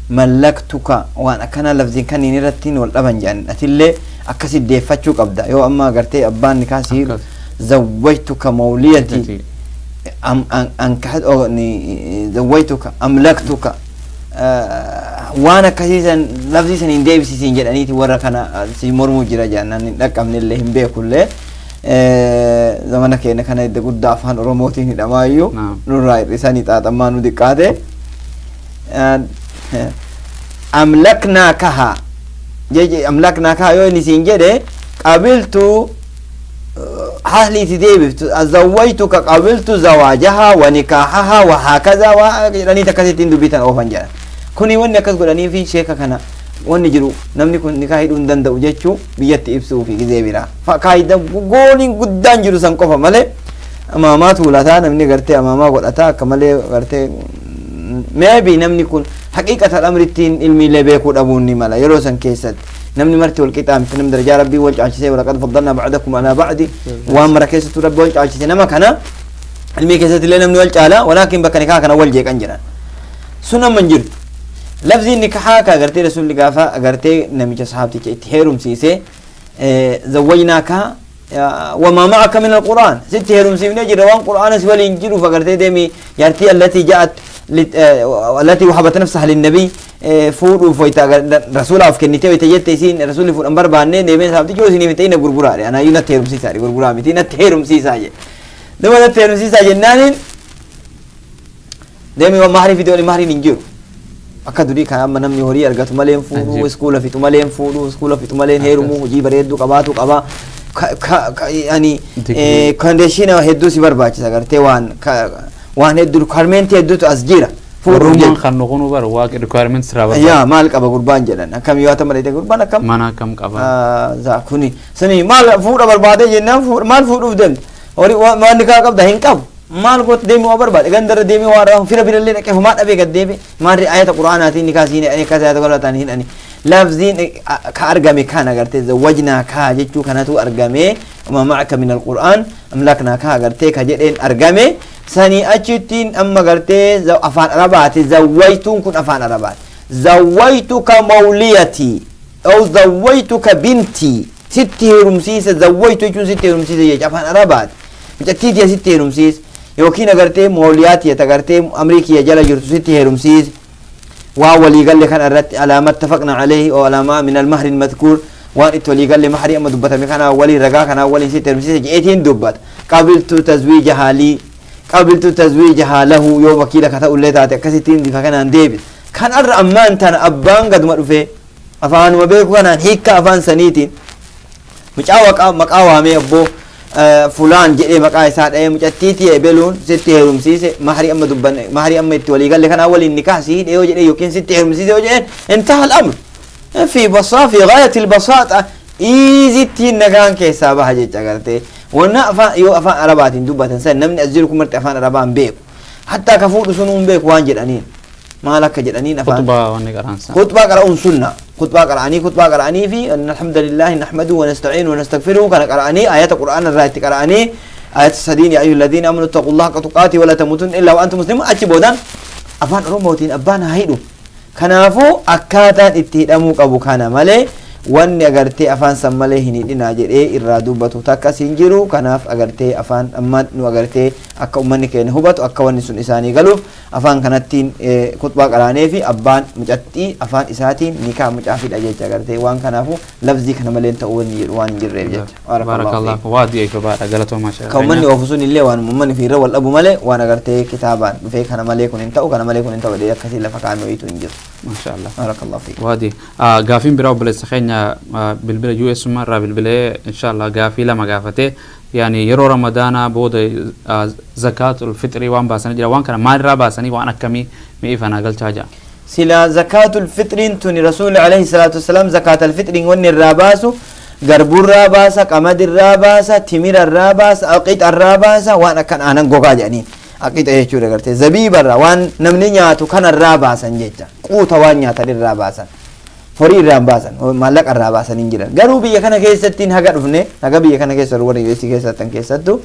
mallaktuka, waan akkana lafziin kanniin irrattiin wal dhaban jedhan. Atillee akkasi deeffachuu qabda yoo amma agartee abbaan nikaa si Akkas. Zawwajtuka mawliyati, am an ankaxat oh, ni zawwajtuka, amlaktuka, waan akkasiisan lafzii san hin deebisisin jedhaniiti warra kana si mormuu jira jedhan. Hin dhaqqabnellee, hin beekullee. Zamana keenya kana hidda guddaa afaan Oromootiin hidhamaayyuu nurraa hir'isanii xaaxammaa nu diqqaate. Amlaknaa kaha jeje, amlaknaa kaha yoo inni siin jedhe, qabiltu haalli itti deebiftu zawwajtuka, qabiltu zawaajaha wa nikaahaha wa haakaza wa jedhanii akkasittiin dubbitan oofan jedhan. Kuni wanni akkas godhanii fi sheeka kana wanni jiru namni kun nikaa hidhuu hin danda'u jechuu biyyatti ibsuu fi gizee biraa kaayida gooliin guddaan jiru san qofa malee amaamaa tuulataa namni gartee amaamaa godhataa akka malee gartee maybe namni kun haqiiqata amrittiin ilmiilee beekuu dhabuun ni mala. Yeroo san keessatti namni marti wal qixaa miti. Namni darajaa Rabbii wal caalchisee, walaqad faddalnaa ba'dakum alaa ba'di, waan mara keessattuu Rabbi wal caalchise. Nama kana ilmii keessatti illee namni wal caala, walaakin bakka nikaa kana wal jeeqan jiran sun amma hin jirtu. Lafziin nikahaa ka agartee Rasuulli gaafa agartee namicha sahaabticha itti heerumsiise, zawwajnaaka wamaa ma'aka min alqur'aan, sitti heerumsiifnee jirra waan qur'aana si waliin jiruuf agartee deemi jaartii allatii ja'at allatii wahabat nafsaha linnabii fuudhuuf wayta rasuulaaf kennitee wayta jette isiin rasuulli fuudhan barbaanne deemee sahaabtichi yoo isiniif hin ta'in na gurguraadhe, anaayyuu natti heerumsiisaa, gurguraa miti, natti heerumsiisaa jedhe. Duuba natti heerumsiisaa jennaaniin deemi waan mahrii fide waliin mahriin hin jiru. Akka durii kan amma namni horii argatu malee hin fuudhu, iskuula fixu malee hin fuudhu, iskuula fixu malee hin heerumu, hojii bareedduu qabaatu qaba. Yani Digrii. Condition hedduu si barbaachisa gartee waan hedduu, requirement hedduutu as jira. Fuudhuuf Oromummaan jecha. kan nu kunu bara waaqa requirements irraa barbaada. Yaa maal qaba gurbaan jedhan, akkam yoo ta'u malee gurbaan akkam Mana akkam qaba. Za kuni suni maal fuudha barbaadee jennaan maal fuudhuuf deemte, horii waan nikaa qabda hin qabu, maal gootu, deemee waa barbaade, gandarra deemee waa irraa fira birallee dhaqee homaa dhabee gad deebe. Maal ayata quraanaatiin nikaa siin hidhanii akkas ayata quraanaatiin hidhanii lafziin ka argame kan agartee zawwajnaa kaa jechuu kanatu argame, ma ma'aka min alqur'aan, amlaknaa kaa agartee ka jedheen argame. Sanii achittiin amma gartee afaan Arabaati zawwajtuun kun afaan Arabaati. Zawwajtuka mawliyatii aw zawwajtuka bintii, sitti heerumsiise. Zawwajtu jechuun sitti heerumsiise jecha afaan Arabaati. Mucattii tiyya sitti heerumsiise yookiin agartee mawliyaa tiyya agartee amrii kiyya jala jirtu sitti heerumsiise, waan walii galle kana irratti, alaa ma ittafaqna alayhi o alaa ma min almahri almadkuur, waan itti walii galle mahrii amma dubbatame kanaa waliin ragaa kanaa waliin sitti heerumsiise je'eetiin dubbata. Qabiltu tazwiijahaa lii, qabiltu tazwiijahaa lahu, yoo wakiila ka ta'ullee taate akkasittiin bifa kanaan deebisa. Kan arra ammaan tana abbaan gaduma dhufee afaanuma beeku kanaan hiikka afaan saniitiin mucaa maqaa waamee abboo fulaan jedhee maqaa isaa dha'ee mucattii tiyya ebeluun sitti heerumsiise, mahrii amma dubbanne, mahrii amma itti walii galle kanaa waliin nikaah si hidhe yoo jedhe yookiin sitti heerumsiise yoo jedheen, intaha al-amr fi basaa fi gaayati al-basaata iizittiin nagaan keessaa baha jecha gartee. Wanna afaan yoo afaan Arabaatiin dubbatan san namni as jiru kun marti afaan Arabaa hin beeku, hattaa ka fuudhu sunuu hin beeku waan jedhaniin, maal akka jedhaniin afaan Khutbaa wanni qaraansa. Khutbaa qara'uun sunna. Khutbaa qara'anii fi anna alhamdulillahi nahmadu wa nasta'iinu wa nastaghfiruhu kana qara'anii, ayata qur'aana irraa itti qara'anii, ayata sadiin, yaa ayyuhal ladhiina amanu ittaqullaha haqqa tuqaati wa laa tamuutunna illaa wa antum muslimuun, achi boodaan afaan Oromootiin abbaan haa hidhu. Kanaafuu akkaataan itti hidhamuu qabu kana malee wanni agartee afaan san malee hin hidhinaa jedhee irraa dubbatu takkas hin jiru. Kanaaf agartee afaan amma nu agartee akka ummanni keenya hubatu, akka wanni sun isaanii galuuf afaan kanattiin khutbaa qaraanee fi abbaan mucattii afaan isaatiin nikaa mucaa fidha jecha agartee. Waan kanaafu lafzii kana malee ta'uu wanni jedhu waan hin jirreef jecha. Baarakallahu fiik. Waadii eegabaadha, galatoomaa sheekh. Kan ummanni oofu sun illee waan ummanni fiirra wal dhabu malee waan agartee kitaabaan dhufee kana malee kun hin ta'u, kana malee kun hin ta'u jedhee akkasii lafa kaa'ame wayiitu hin jiru. Masha Allah. Baarakallahu fiik. Waadii. Gaafiin biraa obboleessa keenya bilbila US irraa bilbilee inshallah gaafii lama gaafate. Yani yeroo Ramadaanaa booda zakaatul fixrii waan baasanii jira, waan kana maalirraa baasanii, waan akkamii mi'ifanaa galchaa jira. Sila zakaatul fixriin tuni Rasuulli alayhi salaatu wasalaam zakaatul fixriin wanni irraa baasu garbuurraa baasa, qamadirraa baasa, timirarraa baasa, aqiixarraa baasa, waan akkan aanan gogaa jedhaniin. Aqiixa jechuudha gartee zabiibarraa, waan namni nyaatu kanarraa baasan jecha, quuta waan nyaatan irraa baasan. Horii irraa hin baasan, maallaqa irraa baasan hin jiran. Garuu biyya kana keessattiin haga dhufne, haga biyya kana keessa warra US keessattan keessattu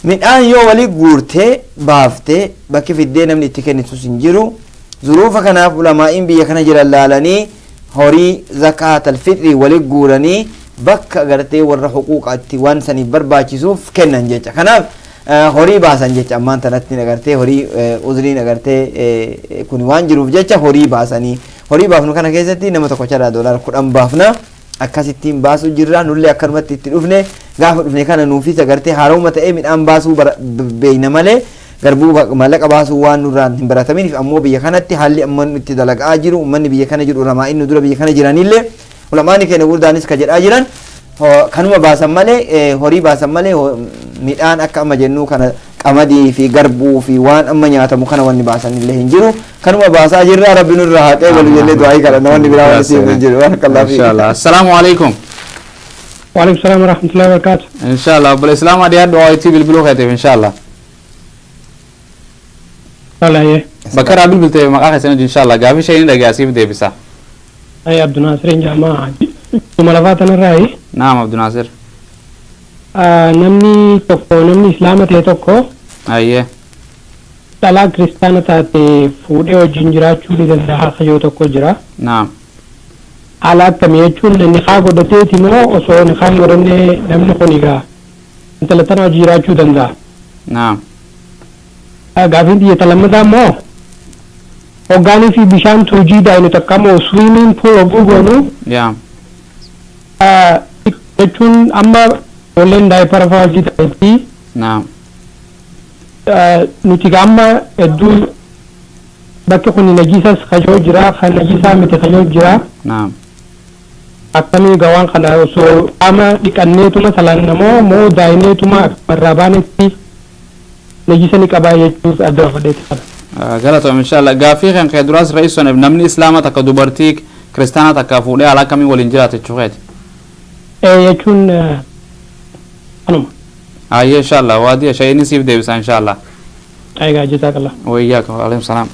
Midhaan yoo walii guurtee baaftee bakki fiddee namni itti kennitus hin jiru. Zuruufa kanaaf ulamaa'iin biyya kana jiran laalanii horii zakaatal fixrii walii guuranii bakka gartee warra huquuqaatti waan saniif barbaachisuuf kennan jecha. Kanaaf horii baasan jecha ammaan tanatti agartee horii uzriin agartee kun waan jiruuf jecha horii baasanii, horii baafnu kana keessatti nama tokkocharraa $10 baafna. Akkasittiin baasuu jirra. Nullee akkanumatti itti dhufne, gaafa dhufne kana nuufis agartee haaromma ta'ee midhaan baasuu beeyna malee garbuu maallaqa baasuu waan nurraan hin barataminiif, ammoo biyya kanatti haalli amma itti dalagaa jiru, uummanni biyya kana jiru, ulamaa inni dura biyya kana jiranillee, ulamaani keenya gurdaanis ka jedhaa jiran kanuma baasan malee, horii baasan malee, midhaan akka amma jennuu kana qamadii fi garbuu fi waan amma nyaatamu kana wanni baasan illee hin jiru. Kanuma baasaa jirra. Rabbi nurraa haa qeebalu jennee du'aayii kadhanna. Wanni biraa wanni siif hin jiru. Barakallahu fiik. Inshallah. Assalamu alaikum. وعليكم السلام ورحمة الله وبركاته. Inshallah. Obboleessa Islaamaa, dhiyaadhu, OIT bilbiluu keetiif inshallah. Wala ye. Bakka irraa bilbiltee maqaa keessan hojii inshallah. Gaafii ishee ni dhaga'a, siif deebisa. Ay, Abdunaasir Jamaa. Dhuma lafaa tanarraayi. Naam, Abdunaasir. Namni tokko, namni Islaama ta'e tokko Ayyee. dhalaa kiristaana taate fuudhee wajjin jiraachuu ni danda'a yoo tokko jira. Naam. Haala akkamii jechuun, nikaa godhateeti moo osoo nikaa hin godhanne namni kun egaa intala tana wajjin jiraachuu danda'a? Naam. Gaafiin xiyyeetta lammataa immoo, hoggaanii fi bishaan tuujii daayinu takka moo swimming pool hogguu goonu Yaa. jechuun amma ijoolleen diaper fa'aa hojii ta'etti Naam. nuti amma hedduu bakki kun najisas kajoo jira, kan najisaa miti kajoo jira. Naam. Akkamii gawaan kana osoo qaama dhiqanneetuma salannamoo moo daayineetuma irraa baanetti najisa ni qabaa jechuuf adda baafadheeti kana. Galatoom inshallah. Gaaffii kan kee duraas re'isuun, namni islaama takka dubartii kiristaanaa takka fuudhee haala akkamii waliin jiraata jechuu keeti. Ee, jechuun kanuma. Ayyee, inshallah, waadiya shayini siif deebisa inshallah. Egaa jazakallah. وإياك، وعليكم السلام.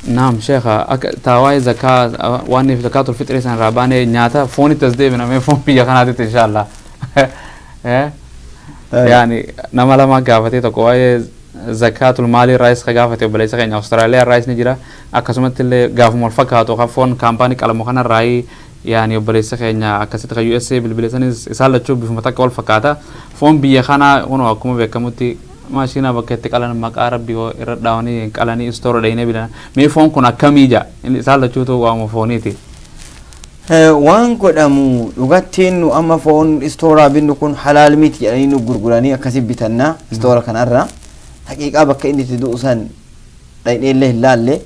نعم شيخ, akka tawaa'ee zakaa waan zakaatul fixrii san irraa baanee nyaata foonitti as deebina. Mee foon biyya kanaatitti inshallah. Yaani nama lama gaafatee, tokko waa'ee zakaatul maalii irraayis ka gaafate obboleessa keenya Awustiraaliyaa irraayis ni jira. Akkasumatti illee gaafuma wal fakkaatu kan foon kaampaanii qalamu kana irraayii, yaani obboleessa keenya akkasitti kan USA bilbileessanis, isaan lachuu bifuma takka wal fakkaata. Foon biyya kanaa kunoo akkuma beekamutti maashina bakka itti qalan maqaa rabbii irra dhaawanii qalanii istoora dhaynee bilan. Mee foon kun akkamii ja isaan lachuutu waama fooniiti. Waan godhamu dhugattiin nu amma foon istooraa binnu kun halaal miti jedhanii nu gurguranii akkasi bitannaa istoora kanarra. Haqiiqaa bakka inni itti du'u san dhaqnee hin laalle,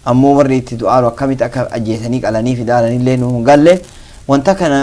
ammoo warri itti du'aaru akkamitti akka ajjeesanii qalanii fidaalanillee nu hin galle. Wanta kana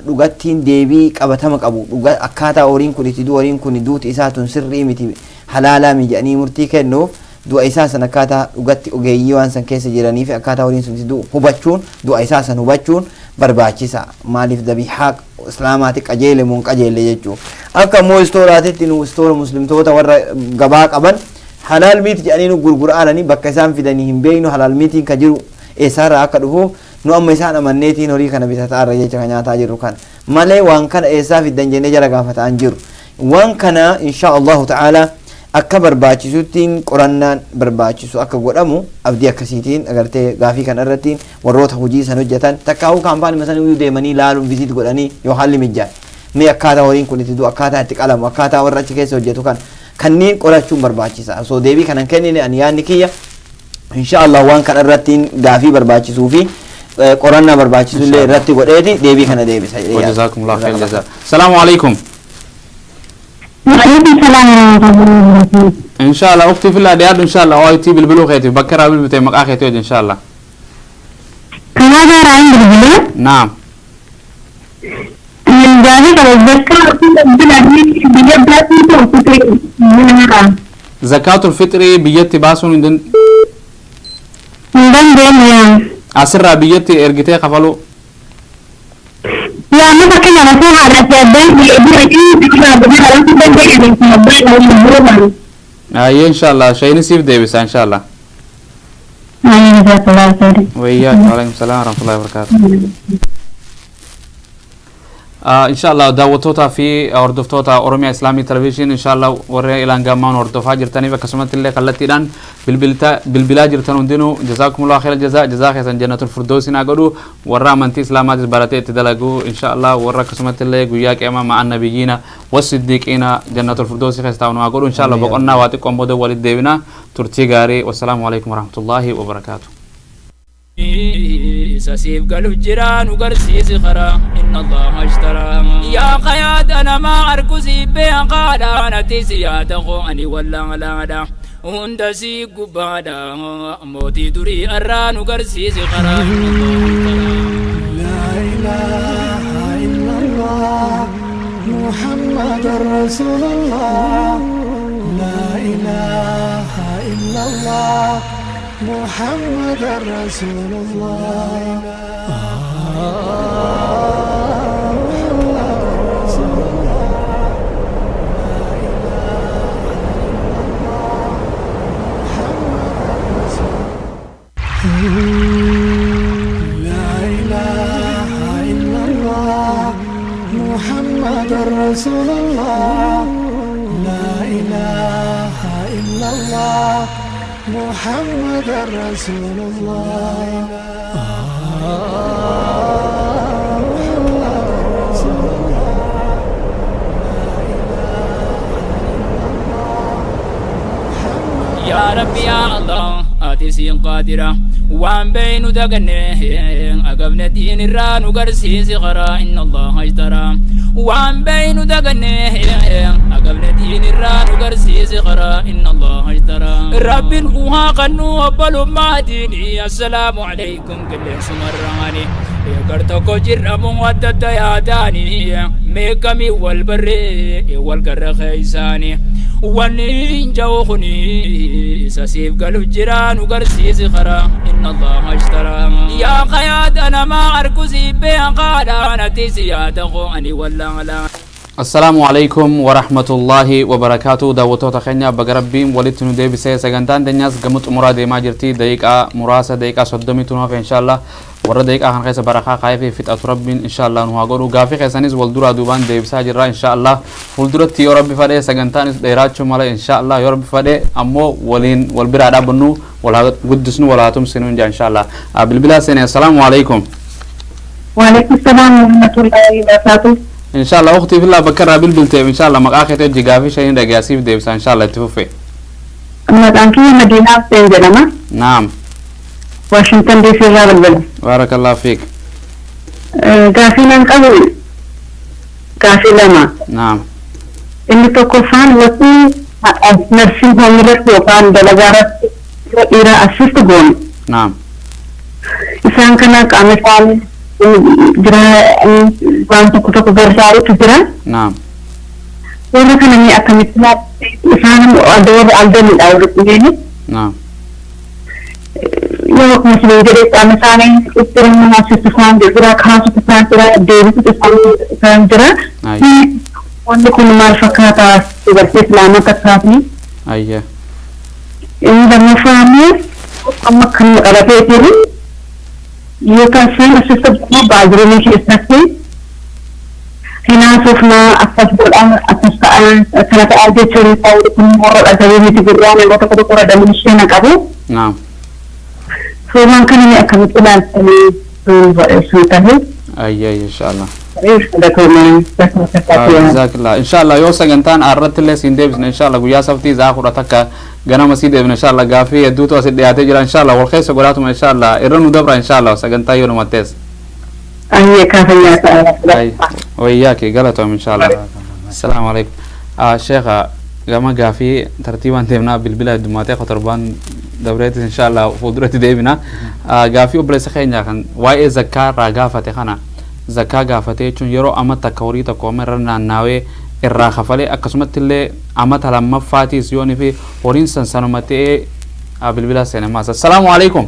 dhugattiin deebii qabatama qabu dhuga akkaataa horiin kun itti du'u, horiin kun duuti isaa tun sirrii miti, halaalaa mi jedhanii murtii kennuuf, du'a isaa san akkaataa dhugatti ogeeyyii waan san keessa jiranii fi akkaataa horiin sun itti du'u hubachuun, du'a isaa san hubachuun barbaachisa. Maaliif dabiihaa islaamaati qajeele moo hin qajeelle jechuu. Akka immoo istooraatitti nu istoora muslimtoota warra gabaa qaban halaal miti jedhanii nu gurguraananii bakka isaan fidanii hin beeknu. Halaal mitiin ka jiru eessaarraa akka dhufu nu amma isaan amanneetiin horii kana bitataarra jecha ka nyaataa jirru kana malee waan kana eessaa fiddan jennee jara gaafataan jiru. Waan kana insha Allahu ta'ala akka barbaachisuttiin qorannaan barbaachisu akka godhamu abdii akkasiitiin agartee gaafii kana irrattiin warroota hojii san hojjetan takkaa'uu kaampaanii sana iyyuu deemanii laaluun visit godhanii, yoo haalli mijaa'e, mee akkaataa horiin kun itti du'u, akkaataa itti qalamu, akkaataa warra achi keessa hojjetu kan kanneen qorachuun barbaachisa. Osoo deebii kanan kennine, ani yaadni kiyya insha Allah waan kana irrattiin gaafii barbaachisuu fi qorannaa barbaachisu illee irratti godheeti deebii kana deebisa jedhee yaada. وجزاكم الله خير جزاء. السلام عليكم. وعليكم السلام ورحمة الله وبركاته. إن شاء الله أختي في الله, dhiyaadhu إن شاء الله. OIT bilbiluu keetiif, bakka irraa bilbiltee maqaa keetii wajjin إن شاء الله. Kanaa raayin bilbilee Naam. gaafii qaba, bakka biyya baasii tokko ta'e Zakaatul fixrii biyyatti baasuun hin hin dandeenye. Asirraa biyyatti ergitee kafaluu. Yaa, amma fakkeenyaaf osoo haadha fi abbaan bira Ayyee, إن شاء الله shayni siif deebisa إن شاء الله. وإياك، وعليكم السلام ورحمة الله وبركاته. Inshallah daawwattootaa fi hordoftoota Oromiyaa Islaamii Television, inshallah warra ilaan gammaan hordofaa jirtaniif akkasumatti illee kallattiidhaan bilbilaa jirtan hundinuu, jazaakumullahu khayra jazaa, jazaa keessan jannatul firdoosin haa godhu. Warra amantii islaamaatis baratee itti dalagu, inshallah warra akkasumatti illee guyyaa qiyaamaa ma'an nabiyyiina wasiddiiqiina jannatul firdoosi keessa taa'u nu haa godhu, inshallah. Boqonnaa waa xiqqoon booda walitti deebina. Turtii gaarii. Wassalaamu alaikum warahmatullaahi wabarakaatu. Isa siif galu jira, nu garsiisi karaa. Inna Allaha ashtaraa yaa qayaada namaa arku siif beekaadha. Ati si yaada koo, ani wallaalaadha, hunda sii gubbaadha. Mootii durii arraa nu garsiisi karaa. Inna Allaha ashtaraa. لا إله إلا الله محمد رسول الله. لا إله إلا الله محمد رسول الله. رسول الله. لا إله إلا الله محمد رسول. لا إله إلا الله محمد رسول الله. لا إله إلا الله محمد رسول الله. رسول الله. لا إله إلا الله محمد. Yaa Rabbi, yaa Allah, ati siin qaadira waan beeynu daganne agabne diin irraa nu garsiisi karaa. Inna Allaha ashtaraa waan beeynu daganne agabne diin irraa nu garsiisi karaa. Inna Allaha ashtaraa. Rabbin uhaa qannu obbolummaa diini. Assalaamu alaykum. Qilleensumarraani gar tokko jirramu adda adda yaadaani meeqamii wal barree wal garra keeysaani. Wanni hin ja'u kuni isa siif galu jira, nu garsiisi karaa. Inna Allaha ashtaraa yaa qayaada namaa arku siif beekaadha. Ati si yaada koo, ani wallaalaa. Assalaamu alaikum warahmatullaahi wabarakaatu. Daawwattoota keenya, baga Rabbiin walitti nu deebisee. Sagantaan teenyaas gama xumuraa deemaa jirti. Daqiiqaa muraasa, daqiiqaa 30tu nu hafe. Inshallah warra daqiiqaa kana keessa barakaa kaayee fi fixatu Rabbiin inshallah nu haa godhu. Gaafii keessanis wal duraa duubaan deebisaa jirra. Inshallah fuulduratti yoo Rabbi fadhee sagantaanis dheeraachuu mala. Inshallah yoo Rabbi fadhee ammoo waliin wal biraa dhaabbannu, wal haa guddisnu, wal haa tumsinu inja inshallah. Bilbilaa seene. Assalaamu alaikum. وعليكم السلام ورحمة الله وبركاته. Inshallah ukhtii fillah, bakka irraa bilbilteef inshallah maqaa keetii hojii gaafii shanii dhagaasiif deebisa, inshallah itti fufe. Maqaan kiyya Madiinaa Hussein jedhama. Naam. Washington DC irraa bilbila. Barakallahu fiik. Gaafii nan qabu gaafii lama. Naam. Inni tokkoffaan waqtii nursing home irratti yookaan dalagaa irratti yoo dhiira assist goonu Naam. isaan kana qaama isaanii jira, waan tokko tokko gargaarutu jira. Naam. Warra kana ni akkamitti isaan adda warra aldanidha warri kunneen. Naam. Yoo akkuma isin jedhee qaama isaanii ittirimu asitti isaan jira, kaasutu isaan jira, deebisutu isaan jira. Wanni kun maal fakkaata dubartii islaamaa takkaatni? Ayya. Inni lammaffaa immoo amma kan qabatee jiru yookaan isaan asitti bathroomii keessatti hinaasuufnaa akkas godhaa, akkas ta'aa, akkana ta'aa jechuun kun warra dhagahee miti gurraa namoota tokko tokko irra damuun qabu. Naam. Suuraan kana ni akkamitti ilaaltanii sun ta'e? Ayya, inshallah. Jazakallah. Inshallah yoo sagantaan irratti illee siin deebisne, inshallah guyyaa sabtii za'a 11 ganama sii deebine. Inshallah gaafii hedduutu asit dhiyaatee jira. Inshallah wal keessa godhaatuma, inshallah irra nu dabra, inshallah sagantaa yoo numattees. Ayyee, kaafayyaa ta'a. Wayyaaki, galatoom, inshallah. Assalaamu alaikum. Sheekha, gama gaafii tartiibaan deemnaa. Bilbila heddummaatee akka torbaan dabreetis inshallah fuulduratti deebina. Gaafii obboleessa keenya kan waa'ee zakkaa irraa gaafate kana, zakkaa gaafate jechuun yeroo amma takka horii tokko amma irra naannaawee irraa kafalee akkasumatti illee amata lammaffaatiis yoonii fi horiin san sanuma ta'ee. Bilbila seene maas. Assalaamu alaikum.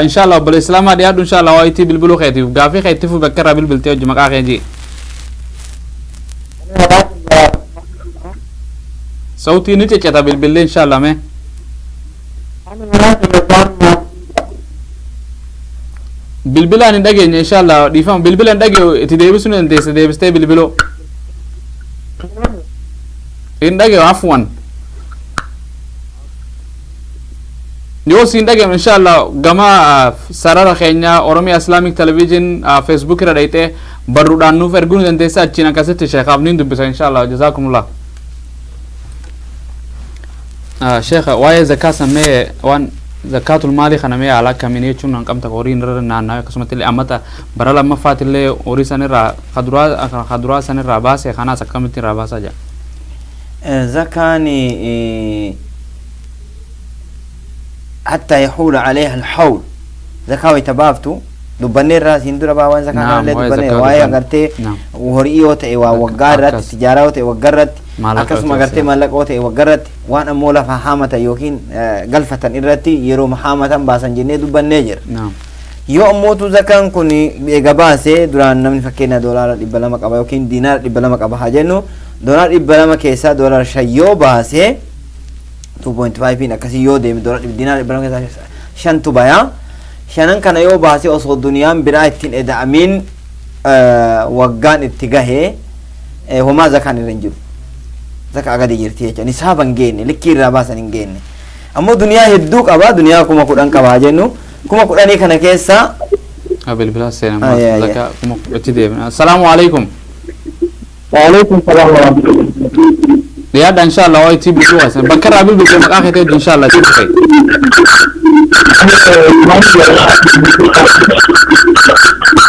Inshallah obboleessa islaamaa, dhiyaadhu. Inshallah waa itti bilbiluu keetiif gaafii kee itti fufi. Bakka irraa bilbiltee hojii maqaa kee jii. Sautii ni ciccita bilbillee, inshallah mee. Bilbilaan hin dhageenye inshallah, dhiifama, bilbila hin dhageenye. Itti deebisuu ni dandeessa, deebistee bilbiloo hin dhageenye. Afwan, yoo siin dhageenye inshallah gama sarara keenya Oromia Islamic Television Facebook irra dhayxee barruudhaan nuuf erguu ni dandeessa. Achiin akkasitti sheekaaf niin dubbisa inshallah. Jazakumullah. Sheekha, waa'ee zakaa sammee, waan zakaatul maalii kana mee haala akkamiin jechuun hanqamta horiin irra naanna'e, akkasumatti illee ammata bara lammaffaatti illee horii san irraa kaduraa san irraa baase kanaas akkamitti irraa baasaa jira? Zakaan حتى يحول عليها الحول, zakaa wayta baaftu dubbannee irraa siin dura baa waan zakaa kanallee dubbannee, waa'ee agartee horii yoo ta'e waa waggaa irratti, tijaaraa yoo ta'e waggaa irratti, akkasuma agartee maallaqa yoo ta'e waggaa irratti, waan ammoo lafa haamatan yookiin galfatan irratti yeroo haamatan baasan jennee dubbannee jira. Yoo ammootu zakaan kun eega baasee duraan namni fakkeenya $200 qaba yookiin diinaara 200 qaba haa jennu, $200 keessaa $5 yoo baasee, 2.5 akkasii yoo deeme, diinaara 200 keessaa shantu bayaa. Shanan kana yoo baasee osoo duniyaan biraa ittiin eda'amiin waggaan itti gahee, homaa zakaan irra hin jiru. Zakaa gadi jirti jecha nisaaba hin geenne, likkii irraa baasan hin geenne. Ammoo duniyaa hedduu qaba, duniyaa 10,000 qabaa jennu, 10,000 kana keessa Bilbila seenaa zakaa 10,000 deemna. Assalaamu alaikum. Waalaikum salaam wa rahmatullahi. Dhiyaadha inshallah, waa itti bilbiluu waasan bakka irraa bilbilte maqaa kee ta'e inshallah itti dhufe.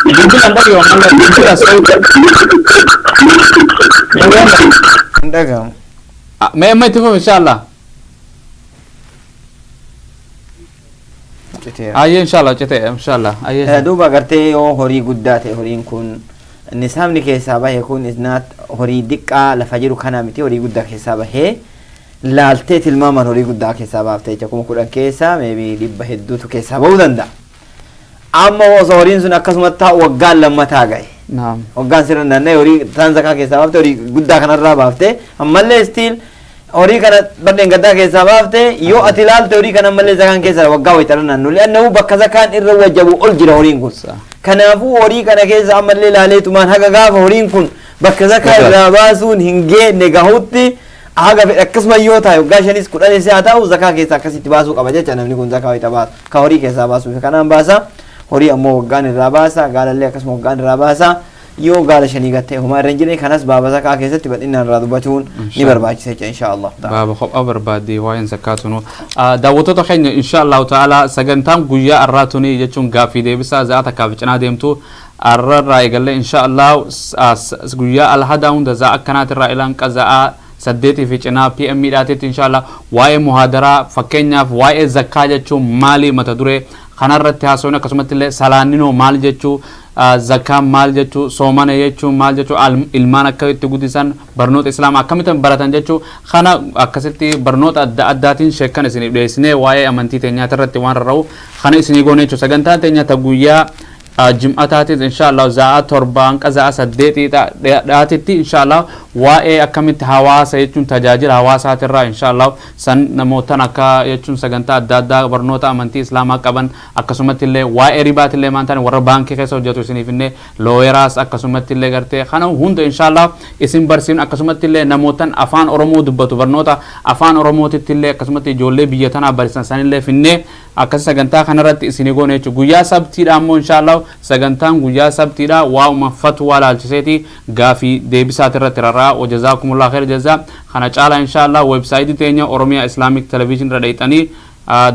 Bilbila hin dhaga'u ammallee, bilbila sa'u. Hin dhagahamu. Mee amma itti fufi inshallah. Ayyee inshallah, cite inshallah ayyee. Duuba agartee yoo horii guddaa ta'e, horiin kun nisaabni keessaa bahe kun isnaat horii diqqaa lafa jiru kana miti, horii guddaa keessaa bahee laaltee tilmaaman horii guddaa keessaa baaftee jecha 10,000 keessaa maybe dhibba hedduutu keessaa bahuu danda'a. Amma osoo horiin sun akkasumatti taa'u waggaan lammataa gahe. Waggaan sirra naanna'ee horii taan zakaa keessaa baaftee horii guddaa kanarraa baaftee, ammallee still horii kana badheen gaddaa keessaa baafte, yoo ati ilaalte horii kana ammallee zakaan keessa waggaa wayitara naannoo li'annahu bakka zakaan irra wajabu ol jira horiin kun. Kanaafuu horii kana keessa ammallee ilaaleetumaan haga gaafa horiin kun bakka zakaa irraa baasuun hin geenne gahutti, haga fedhe akkasuma yoo taa'e, waggaa shanis kudhanis haa ta'u, zakaa keessa akkasitti baasuu qaba jecha. Namni kun zakaa wayita baasu ka horii keessaa baasuuf kanaan baasa, horii ammoo waggaan irraa baasa, gaalallee akkasuma waggaan irraa baasa. Yoo gaala shanii gattee homaa irra hin jirre, kanas baaba zakaa keessatti bal'inaan irraa dubbatuun ni barbaachisa jecha insha Allah. Baaba kophaa barbaadde waa'een zakkaatunu. Daawwattoota keenya, insha Allahu ta'ala sagantaan guyyaa har'aa tuni jechuun gaaffii deebisaa za'a takkaaf cinaa deemtu har'arraa eegallee insha Allah guyyaa alhadaa hunda za'a akkanaatirraa ilaan qaza'aa 8 fi cinaa PM dhaatetti insha Allah waa'ee muhaadaraa, fakkeenyaaf waa'ee zakkaa jechuun maali mata duree kanarratti haasawni, akkasumatti illee salaanninoo maal jechuu, zakkaan maal jechuu, soomana jechuun maal jechuu, ilmaan akka itti guddisan, barnoota islaamaa akkamitti baratan jechuu kana, akkasitti barnoota adda addaatiin sheekkan isiniif dhiyeessinee waa'ee amantii teenyaati irratti waan rarra'u kana isinii goone jechuudha. Sagantaan teenya ta guyyaa jim'ataatis insha Allah za'a 7 hanqa za'a 8 dhaatitti insha Allah waa'ee akkamitti hawaasa jechuun tajaajila hawaasaatirraa insha Allah san namootan akka jechuun sagantaa adda addaa barnoota amantii islaamaa qaban, akkasumatti illee waa'ee ribaatillee maan taane warra baankii keessa hojjetu isiniif illee looyeraas akkasumatti illee gartee kana hunda insha Allah isin barsiifnu, akkasumatti illee namootan afaan Oromoo dubbatu barnoota afaan Oromootitti illee akkasumatti ijoollee biyya tanaa barsiisan sanillee finnee akkasi sagantaa kanarratti isinii goone jechuudha. Guyyaa sabtiidha ammoo insha Allah sagantaan guyyaa sabtiidha waa'uma fatwaa laalchiseeti gaafii deebisaati irratti rarra'a. Wajazaakumullah khair jazaa. Kana caalaa insha Allah weebsaayitii teenya Oromiyaa Islamic Television irra dhayxanii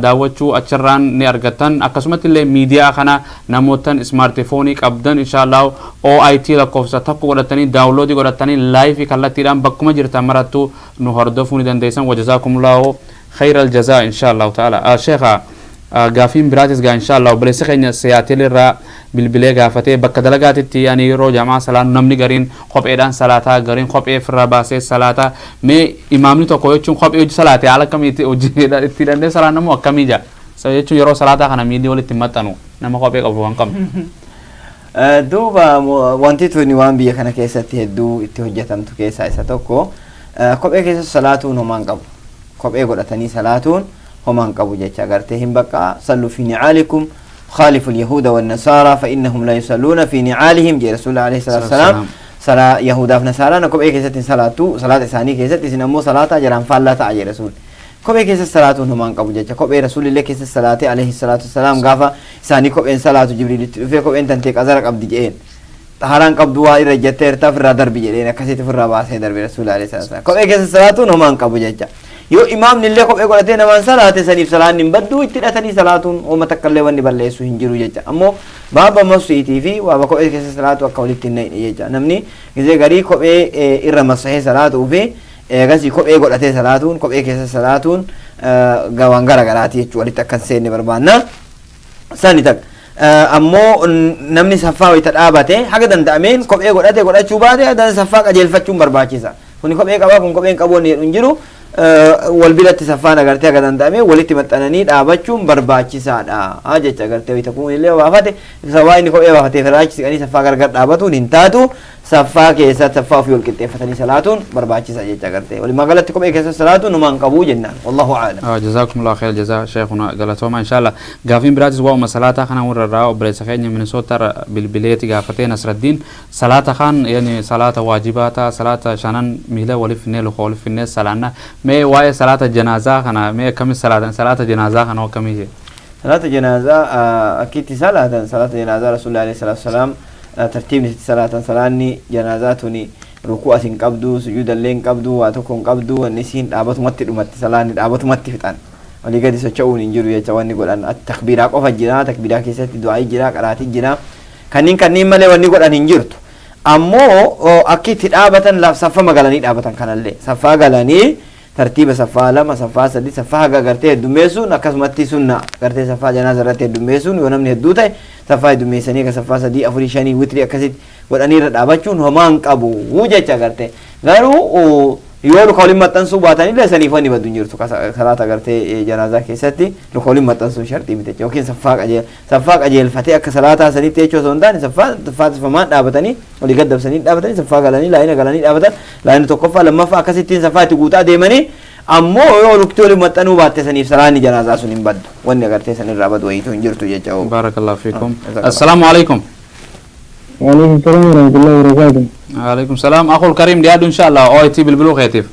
daawwachuu achirraan ni argattan. Akkasumatti illee miidiyaa kana namootan smartphone qabdan insha Allah OIT lakkoofsa 1 godhatanii download godhatanii live kallattiidhaan bakkuma jirtan marattu nu hordofuu ni dandeessan. Wajazaakumullahu khayral jazaa insha Allah ta'ala. Sheekha, gaafiin biraatis gaa insha Allah obboleessi keenya Siyaatil irraa bilbilee gaafatee, bakka dalagaatitti ani yeroo jamaa salaanu namni gariin kopheedhaan salaataa, gariin kophee ofirraa baasee salaataa, mee imaamni tokko jechuun kophee hojii salaate haala akkamiitti hojii itti hidhannee salaannamoo akkamii jaa jechuun yeroo salaataa kana miilli walitti maxxanu nama kophee qabu waan qabnu. Duuba wanti tuni waan biyya kana keessatti hedduu itti hojjetamtu keessaa isa tokko. Kophee keessa salaatuun homaan qabu. Kophee godhatanii salaatuun homaan qabu jecha agartee hin bakka صلوا في نعالكم. خالفوا اليهود والنصارى فإنهم لا يصلون في نعالهم جي رسول الله عليه الصلاة والسلام. صلاة يهودا في نصارى نكوب إيه كيست صلاة صلاة إساني كيست إسن أمو صلاة جرام فالله تعالى رسول. kophee keessa salaatuun homaan qabu jecha kophee rasuulillee keessa salaatee alayhi salaatu wassalaam gaafa isaanii kopheen salaatu jibriilitti dhufee kopheen tantee qazara qabdi jedheen xaharaan qabdu waa irra jettee hirtaaf irraa darbi jedheen akkasitti ofirraa baasee darbe rasuulli alayhi salaatu wassalaam kophee keessa salaatuun homaan qabu jecha yoo imaamni illee kophee godhatee namaan salaate saniif salaanni hin baddu itti hidhatanii salaatuun homa takka illee wanni balleessu hin jiru jecha ammoo baaba masiitii fi waaba kophee keessa salaatu akka walitti hin naqne jecha namni gizee garii kophee irra masahee salaatuu fi eegasii kophee godhatee salaatuun kophee keessa salaatuun waan gara garaati jechuu walitti akka hin seenne barbaanna. Sani takka ammoo namni saffaa wayita dhaabate haga danda'ameen kophee godhate godhachuu baate saffaa qajeelfachuun barbaachisa. Kuni kophee qabaa kun kopheen qabu wanni jedhu hin jiru wal biratti saffaan agartee haga danda'ameen walitti maxxananii dhaabachuun barbaachisaadha jecha agartee wayita kun illee baafate sabaa inni kophee baafatee firaachi saffaa gargar dhaabatuun hin taatu saffaa keessatti saffaa ofii wal qixxeeffatanii salaatuun barbaachisa jecha agartee walumaa galatti kophee keessa salaatuun numaan qabuu jennaan wallahu a'lam. Jazakumullahu khayr jazaa sheekhuna galatooma inshallah gaafiin biraatis waa'uma salaataa kana warra irraa obboleessa keenya Minnesota bilbileeti gaafatee Nasraddiin salaata kan yani salaata waajibaata salaata shanan miila waliif finnee luka waliif finnee salaanna mee waa'ee salaata janaazaa kana mee akkami salaatan salaata janaazaa kana akkamii jee salaata janaazaa akkitti salaatan salaata janaazaa rasuulli alayhi salaatu wasalaam tartiibni itti salaatan salaanni janaazaa tuni rukuu as hin qabdu sujuuda illee hin qabdu waa tokko hin qabdu wanni isiin dhaabatumatti dhumatti salaanni dhaabatumatti fixan walii gadi socho'uun hin jiru jecha wanni godhan takbiiraa qofa jira takbiiraa keessatti du'aayi jira qaraatii jira kanneen malee wanni godhan hin jirtu ammoo akki itti dhaabatan saffama galanii dhaabatan kanallee saffaa galanii tartiiba saffaa lama saffaa sadi saffaa haga gartee heddummeessuun akkasumatti sunna gartee saffaa janaaza irratti heddummeessuun yoo namni hedduu ta'e saffaa heddummeessanii akka saffaa 3 4 5 witrii akkasitti godhanii irra dhaabachuun homaa hin qabu jecha gartee garuu yoo luka waliin maxxansuu baatanillee saniif wanni baddu hin jirtu salaata gartee janaazaa keessatti luka waliin maxxansuun sharxii miti jecha yookiin saffaa qajeelfatee akka salaataa sanitti jechuu osoo hin taane saffaa saffamaan dhaabatanii walii gaddabsanii dhaabatanii saffaa galanii laayina galanii dhaabatan laayina tokkoffaa lammaffaa akkasittiin saffaa itti guutaa deemanii ammoo yoo lukti waliin maxxanuu baatte saniif salaanni janaazaa sun hin baddu wanni agartee sanirraa badu wayiitu hin jirtu jecha. Barakallahu fiikum. Assalaamu alaikum. وعليكم السلام ورحمة الله وبركاته. وعليكم السلام أخو الكريم ديادو إن شاء الله أو تي بالبلوغ هاتف.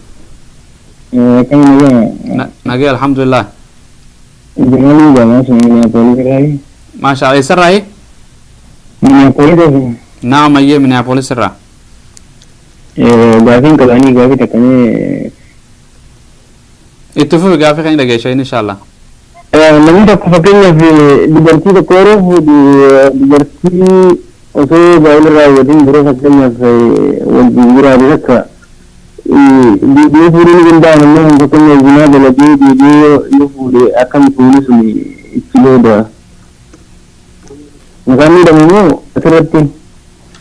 كم نجي الحمد لله. جمالي جمال من راي. ما شاء الله يسر راي؟ من نعم أيه من بوليس الرا. جافين كلاني جافي تكني. اتفقوا جافي خلينا نجي شيء إن شاء الله. namni tokko fakkeenyaaf dubartii tokko yeroo fuudhu dubartii osoo gaa'ela raawwatiin dura fakkeenyaaf wajjin jiraate takka deebi'ee fuudhuu ni danda'ama malee fakkeenyaaf zinaa dalagee deebi'ee yoo fuudhe akkam fuudhi sun itti booda. Maqaan miidhamu moo asirratti?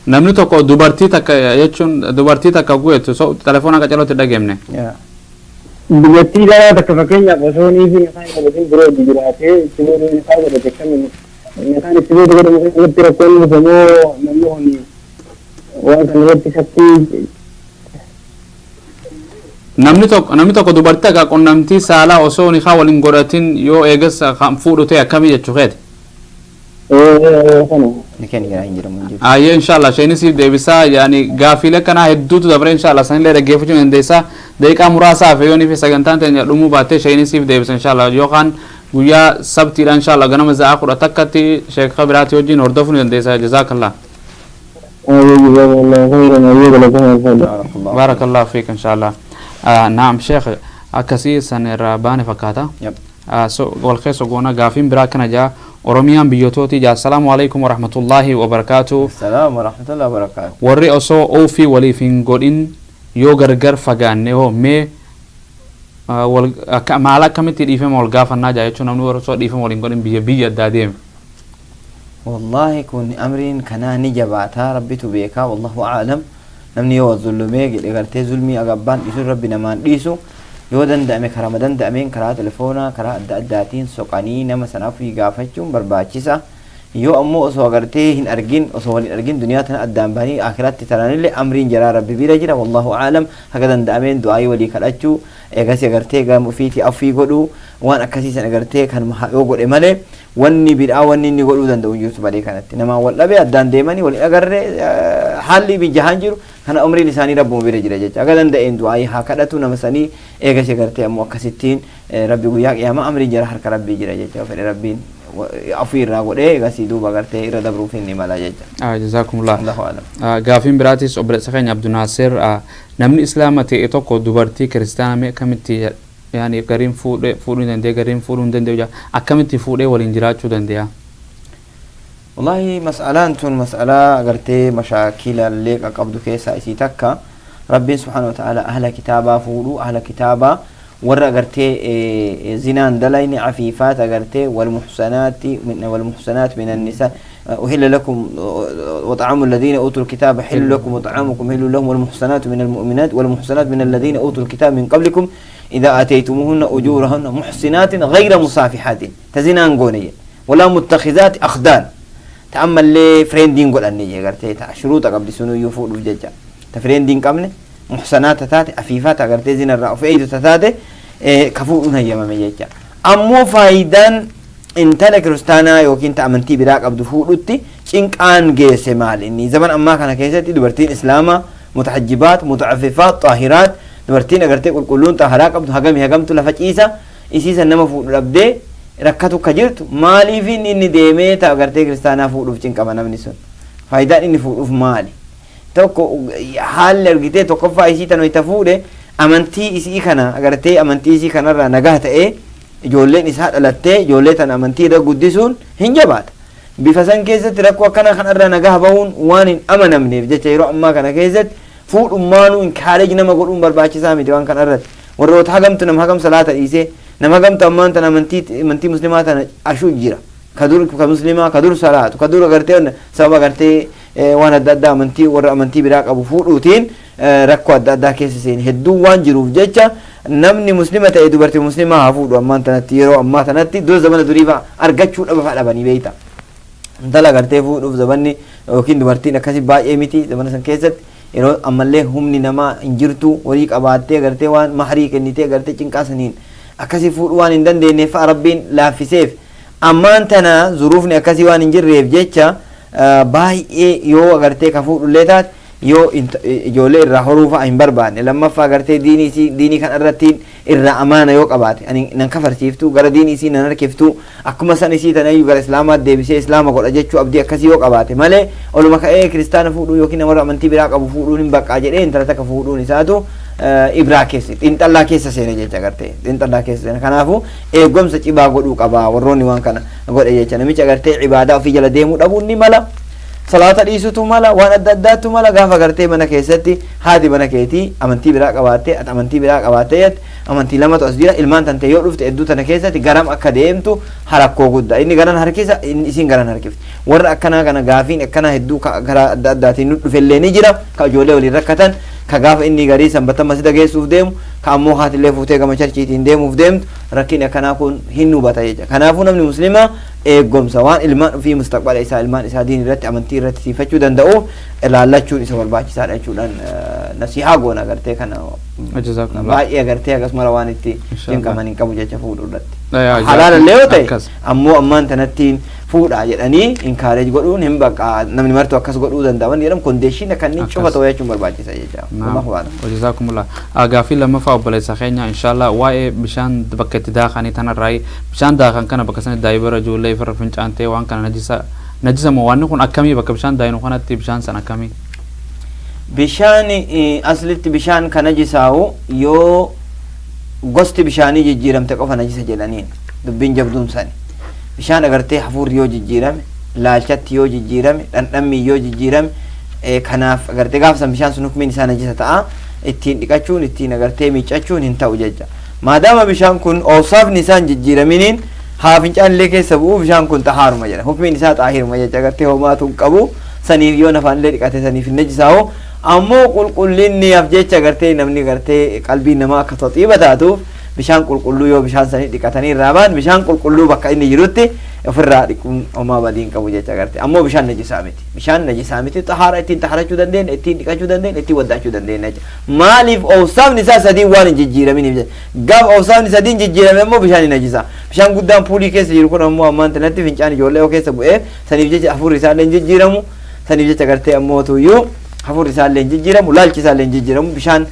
Namni tokko dubartii takka jechuun dubartii takka guutu telefoona qacarootti dhageemne. Dubartii dhalaa takka fakkeenyaaf osoo inni fi isaan godhatin biroo jiraatee itti booda isaa godhate kamiin isaan itti booda godhamu irratti rakkoon dhufe moo namni kun waan kana irratti shakkii. Namni tokko dubartii takka qunnamtii saalaa osoo nikaa waliin godhatin yoo eegas kan fuudhu ta'e akkamii jechuu feete? Ayyee inshallah isheenis deebisaa yaani gaafiilee kanaa hedduutu dabre inshallah sanillee dhaggeeffachuu dandeessaa daqiiqaa muraasaaf yoo fi sagantaan teenya dhumuu baattee isheenis deebisa inshallah yookaan guyyaa sabtiidha inshallah ganama za'a 11tti sheekha biraati wajjin hordofuu ni dandeessaa jazaakallah. Barakallahu fiik inshallah. Naam sheekh akkasii san irraa baane fakkaata. Wal keessa goona gaafiin biraa kana jaa Oromiyaan biyyootootii jaa assalaamu alaikum warahmatullaahi wabarakaatu. Assalaamu warahmatullaahi wabarakaatu. Warri osoo oofii waliif hin godhin yoo gargar fagaanne hoo mee maal akkamitti dhiifama wal gaafannaa jaa jechuun namni warri osoo dhiifama waliin godhin biyya addaa deeme. Wallaahi kun amriin kanaa ni jabaataa rabbitu beekaa wallahu a'lam. Namni yoo zulmee jedhe gartee zulmii agabbaan dhiisuun rabbi namaan dhiisu yoo danda'ame karaa danda'ameen karaa telefoonaa karaa adda addaatiin soqanii nama sanaaf gaafachuun barbaachisa. Yoo ammoo osoo agartee hin argin, osoo wal hin argin duniyaa tana addaan bahanii akhiratti taranillee amriin jaraa Rabbi bira jira. Wallahu aalam. Haga danda'ameen du'aayii walii kadhachuu, eegasii agartee gama ofiitii afwii godhuu, waan akkasii san agartee kanuma yoo godhe malee wanni biraa wanni inni godhuu danda'u hin jirtu. Badee kanatti namaan wal dhabee addaan deemanii wal hin agarre, haalli mijahaan jiru kana, umriin isaanii Rabbuma bira jira jecha. Haga danda'een du'aayii haa kadhatu nama sanii, eegasii agartee ammoo akkasittiin Rabbi guyyaa qiyaamaa amriin jara harka Rabbii jira jecha. Fedhe Rabbiin afwii irraa godhee eegasii duuba agartee irra dabruuf inni mala jecha. Jazaakumullah. Allahu a'lam. Gaafiin biraatis obboleessa keenya Abdunaasir, namni Islaama ta'e tokko dubartii kiristaana mee akkamitti, yaani gariin fuudhee fuudhuu ni danda'e, gariin fuudhuu hin danda'u jaa, akkamitti fuudhee waliin jiraachuu danda'a? Wallahi mas'alaan tun mas'alaa agartee mashaakila illee qaqqabdu keessaa isii takka. Rabbiin subhaanahu wa ta'ala ahla kitaabaa fuudhuu, ahla kitaabaa warra agartee zinaan dalayne, afiifaat agartee, walmuhsanaati walmuhsanaat min annisaa uhilla lakum وطعام الذين أوتوا الكتاب حل لكم وطعامكم حل لهم والمحصنات من المؤمنات والمحصنات من الذين أوتوا الكتاب من قبلكم إذا آتيتموهن أجورهن محصنات غير مسافحات تزنان قونية ولا متخذات أخدان تأمل لي friend godhanne jee gartee ta shuruuxa qabdi sunuu iyyuu fuudhuuf jecha ta friend hin qabne, muhsanaata taate, afiifaata agartee zina irraa of eeydu taate ka fuudhuun hayyamame jecha. Ammoo faayidaan intala kiristaanaa yookiin ta amantii biraa qabdu fuudhutti cinqaan geesse maal? Inni zaman ammaa kana keessatti dubartiin Islaamaa mutaxajjibaat, mutacaffifaat, xaahiraat, dubartiin agartee qulqulluun xaaharaa qabdu hagami hagamtu lafa ciisa isiisan nama fuudhu dhabdee rakkatu ka jirtu, maaliif inni deemee ta agartee kiristaanaa fuudhuuf cinqama namni sun? Faayidaan inni fuudhuuf maali? Tokko haalli argitee tokkoffaa isii tan wayita fuudhe amantii isii kana agartee amantii isii kanarraa nagaa ta'ee ijoolleen isaa dhalattee ijoollee tana amantii irra guddisuun hin jabaata. Bifa san keessatti rakkoo akkanaa kanarraa nagaa bahuun waan hin amanamneef jecha yeroo ammaa kana keessatti fuudhummaanuu encourage nama godhuun barbaachisaa miti waan kana irratti. Warroota hagamtu nama hagam salaata dhiisee, nama hagamtu ammaan tana amantii Muslimaa tana ashuu jira. Ka dur ka Muslimaa ka dur salaatu ka dur agartee sababa agartee waan adda addaa amantii warra amantii biraa qabu fuudhuutiin rakkoo adda addaa keessa seene hedduu waan jiruuf jecha namni Muslima ta'e dubartii Muslimaa haa fuudhu ammaan tanatti. Yeroo ammaa tanatti, dura zamana durii fa'a argachuu dhaba fa'a dhabanii beeyta. Intala agartee fuudhuuf zamanni yookiin dubartiin akkasii baay'ee miti zamana san keessatti. Yeroo ammallee humni namaa hin jirtu, horii qabaattee agartee waan mahrii kennitee agartee cinqaa saniin akkasii fuudhuu waan hin dandeenyeef fa'a Rabbiin laaffiseef. Ammaan tana zuruufni akkasii waan hin jirreef jecha baay'ee yoo agartee ka fuudhullee taate, yoo ijoollee irraa horuu fa'a hin barbaanne, lammaffaa agartee diinii isii diinii kana irratti irraa amaana yoo qabaate, ani nan kafarsiiftu, gara diinii isii nan harkiftu, akkuma san isii tanayyuu gara Islaamaatti deebisee Islaama godha jechuu abdii akkasii yoo qabaate malee, oluma ka'ee kiristaana fuudhuu yookiin namarra amantii biraa qabu fuudhuun hin baqqaa jedhee intala takka fuudhuun isaatu ibraa keessa xiinxallaa keessa seene jecha, agartee xiinxallaa keessa seene. Kanaafuu eegumsa cibaa godhuu qaba warroonni waan kana godhe jecha. Namichi agartee ibaadaa ofii jala deemuu dhabuun ni mala, salaata dhiisutu mala, waan adda addaatu mala. Gaafa agartee mana keessatti haati mana keetii amantii biraa qabaattee ati amantii biraa qabaattee jette, amantii lamatu as jira, ilmaan tantee yoo dhufte hedduu tana keessatti garam akka deemtu harakkoo guddaa. Inni garan harkisa, inni isiin garan harkifti. Warra akkanaa kana gaafiin akkanaa hedduu karaa adda addaatiin nu dhufellee ni jira, ka ijoollee waliin rakkatan, ka gaafa inni garii sanbata masjida geessuuf deemu, ka ammoo haatillee fuutee gama churchiitiin deemuuf deemtu, rakkinni akkanaa kun hin hubata jecha. Kanaafuu namni Muslimaa eegumsa waan ilmaan ofii, mustaqbala isaa, ilmaan isaa diin irratti, amantii irratti siifachuu danda'u ilaallachuun isa barbaachisaadha jechuudhaan nasihaa goona agartee kana. Jazakumullah. Baay'ee agartee akkasuma waan itti Inshallah. cinqaman hin qabu jecha fuudhuu irratti. Yaa, Halaalallee yoo ta'e akkas. ammoo ammaan tanattiin fuudhaa jedhanii encourage godhuun hin baqa, namni martuu akkas godhuu danda'a wanni jedhamu condition kanneen Akkas. cufa ta'uu jechuun barbaachisa jecha. Wallahu a'lam. Jazakumullah. Gaaffii lammaffaa obboleessa keenya inshallah waa'ee bishaan bakka itti daakanii tanarraa, bishaan daakan kana bakka sanatti daa'ibara ijoollee ifirra fincaantee waan kana najisa najisa moo wanni kun akkamii? Bakka bishaan daayinu kanatti bishaan san akkamii? Bishaan aslitti bishaan kan najisaa'u yoo gosti bishaanii jijjiiramte qofa najisa jedhaniin. Dubbiin jabduun sani. Bishaan agartee hafuurri yoo jijjiirame, laalchatti yoo jijjiirame, dhandhammi yoo jijjiirame, kanaaf agartee gaafa san bishaan sun hukmiin isaa najisa ta'a. Ittiin dhiqachuun, ittiin agartee miiccachuun hin ta'u jecha. Maadaama bishaan kun oosaafni isaan jijjiiraminiin haa fincaan illee keessa bu'u, bishaan kun xahaaruma jedha. Hukmiin isaa xaahiruma jecha, agartee homaatu hin qabu. Saniif yoo nafaan illee dhiqate saniif hin najisaa'u. Ammoo qulqullinniif jecha agartee namni agartee qalbiin namaa akka toxiiba taatuuf bishaan qulqulluu yoo bishaan sanii dhiqatanii irraa ba'an, bishaan qulqulluu bakka inni jirutti Ofirraa dhiquun homaa badii hin qabu jecha garte. Ammoo bishaan najisaa miti. Bishaan najisaa miti, xahaara ittiin xaharachuu dandeenya, ittiin dhiqachuu dandeenya, ittiin waddaachuu dandeenya jecha. Maaliif? Awsaafni isaa sadii waan hin jijjiiraminiif jecha. Gaafa awsaafni sadii hin jijjiirame ammoo bishaan hin najisaa. Bishaan guddaan puulii keessa jiru kun ammoo ammaan tanatti fincaan ijoollee yoo keessa bu'ee, saniif jecha hafuurri isaallee hin jijjiiramu. Saniif jecha gartee ammoo tuyyuu hafuurri isaallee hin jijjiiramu, laalchi isaallee hin jijjiiramu, bishaan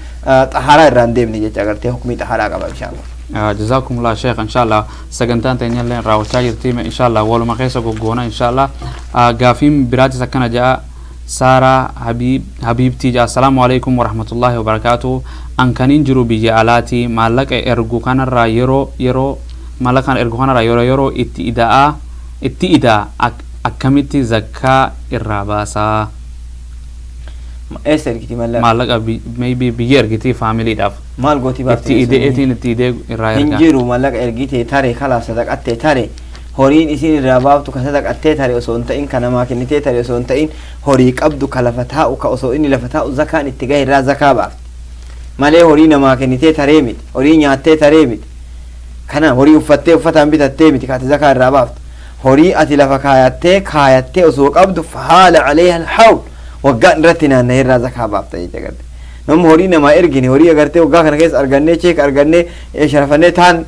xaharaa irraa hin deemne jecha gartee, hukmii xaharaa qaba bishaan kun. Jazakumullah sheekh, inshallah sagantaan teenyallee raawwachaa jirti, inshallah waluma keessa goggoona inshallah. Gaafiin biraatis akkana ja'a, Saaraa Habiibtii ja'a: Assalaamu alaikum warahmatullahi wabarakaatu, an kaniin jiru biyya alaati, maallaqa ergu kanarraa yeroo yeroo maallaqa kana ergu kanarraa yeroo yeroo itti ida'a, akkamitti zakkaa irraa baasaa? Eessa ergiti maallaqa? Maallaqa maybe biyya ergiti faamiliidhaaf. Maal gooti baafte? Itti ideetiin itti idee irraa Hin ergaa. jiru. Maallaqa ergitee tare kalaaf sadaqattee tare, horiin isin irraa baaftu ka sadaqattee tare osoo hin ta'in, ka namaa kennitee tare osoo hin ta'in, horii qabdu ka lafa taa'u, ka osoo inni lafa taa'u zakaan itti gahe irraa zakaa baafti malee, horii namaa kennitee taree miti, horii nyaattee taree miti, kana horii uffattee uffataan bitattee miti ka ati zakaa irraa baaftu. Horii ati lafa kaayattee kaayattee osoo qabdu, haala aleeha alhawl, waggaan irratti naanna'ee irraa zakaa baafta jecha garte. Namni horii namaa ergine, horii agartee waggaa kana keessa argannee, cheek argannee, sharafannee, taan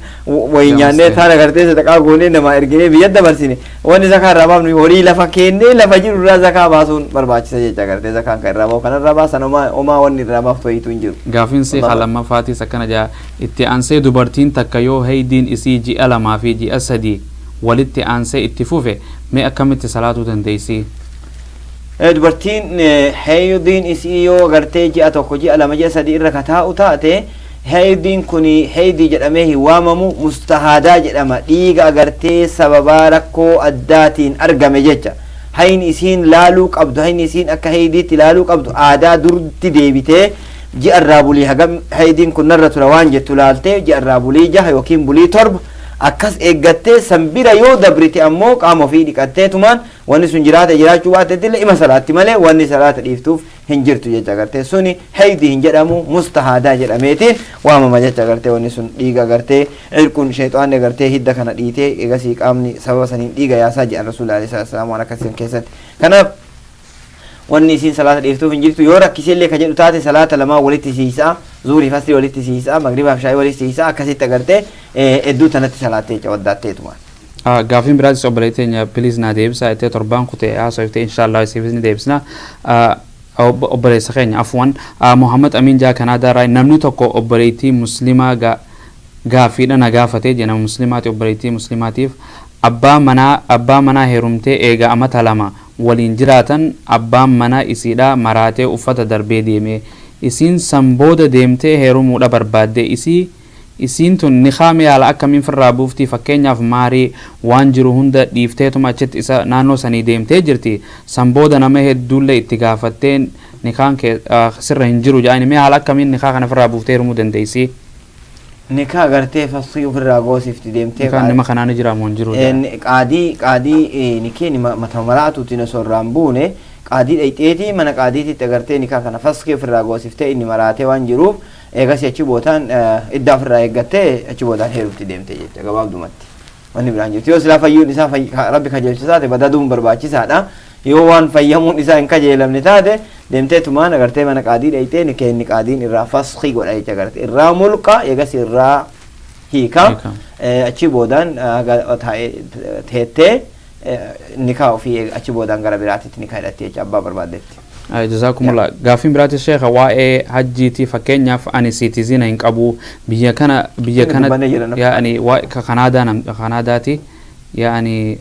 wayii nyaannee, taan agartee sadaqaa goonee, namaa erginee, biyya dabarsine, wanni zakaa irraa baafnu horii lafa keennee lafa jiru irraa zakaa baasuun barbaachisa jecha agartee. Zakaan kan irraa bahu kanarraa baasan, homaa homaa wanni irraa baaftu wayiitu hin jiru. Gaafiin seekaa Allahu lammaffaatiis akkana jaa: itti aansee dubartiin takka yoo haydiin isii ji'a 2 fi ji'a 3 walitti aansee itti fufe, mee akkamitti salaatuu dandeessi? Dubartiin heeydiin isii yoo agartee ji'a 1, ji'a 2, ji'a 3 irra kataa'u taate, heeydiin kun heeydii jedhamee hin waamamu, mustahaadaa jedhama, dhiiga agartee sababaa rakkoo addaatiin argame jecha. Hayni isiin laaluu qabdu, hayni isiin akka heeydiitti laaluu qabdu, aadaa durti deebitee ji'a irraa bulii hagam heeydiin kun narra tura waan jettu laaltee, ji'a irraa bulii 6 yookiin bulii 7 akkas eeggattee, san bira yoo dabrite ammoo qaama ofii dhiqattee tumaan wanni sun jiraate jiraachuu baatetti illee ima salaatti malee wanni salaata dhiiftuuf hin jirtu jecha agartee. Suni heeydi hin jedhamu, mustahaadaa jedhameetiin waamama jecha agartee. Wanni sun dhiiga agartee cirquun sheexaanni agartee hidda kana dhiitee, egasii qaamni sababa saniin dhiiga yaasaa jedhan Rasuulli alayhi salaam waan akkasiin keessatti. Kanaaf wanni isiin salaata dhiiftuuf hin jirtu. Yoo rakkiseellee ka jedhu taate, salaata lamaa walitti siisaa, zuurii fasrii walitti siisaa, magribaaf shaayii walitti siisaa, akkasitti agartee hedduu tanatti salaattee jecha waddaatteetumaan. Gaafiin biraatis obboleettii teenya "Please naa deebisaa" jettee torbaan kutee haasofte, inshallah isiifis ni deebisna. Obboleessa keenya, afwan, Muhammad Amin jaa, Kanaadaa irraa: namni tokko obboleettii muslimaa gaafiidha na gaafatee jee, nama muslimaati, obboleettii muslimaatiif abbaa manaa heerumtee eega amata 2 waliin jiraatan, abbaan manaa isiidha maraatee uffata darbee deeme. Isiin san booda deemtee heerumuudha barbaadde. Isiin tun nikaa yaala akkamiin firraa buuftii? Fakkeenyaaf maarii waan jiru hunda dhiifteetuma achitti isa naannoo sanii deemtee jirti. San booda nama hedduullee itti gaafattee, nikaan kee sirra hin jiru jedhani. Mee haala akkamiin nikaa kana firraa buuftee heerumuu dandeessi? Nikaa agartee fasii ofirraa goosifti deemtee. Nikaan nama kanaa ni jira moo hin jiru? Qaadii nikeen mata maraatuutiin osoo irraa hin buune, qaadii dhayxeetii mana qaadiititti agartee nikaa kana faskii ofirraa goosiftee, inni maraatee waan jiruuf, eegas achi bootaan iddaa ofirraa eeggattee achi boodaan heerumti deemte jecha gabaabdumatti. Wanni biraan jirtu, yoo silaa fayyuun isaa Rabbi kajeelchu taate badaduun barbaachisaadha. Yoo waan fayyamuun isaa hin kajeelamne taate, deemtee tumaan agartee mana qaadii dhayxee nikeenni qaadiin irraa faskii godha jecha agartee, irraa mulqa, eegas irraa hiika. Achi boodaan teettee nikaa ofii achi boodaan gara biraatitti nikaa hidhatte jecha abbaa barbaaddetti. Jazakumullah. Gaaffiin biraati sheekha, waa'ee hajjiiti. Fakkeenyaaf ani citizen hin qabu biyya kana biyya kana yaani Kanaadaa, Kanaadaati, yaani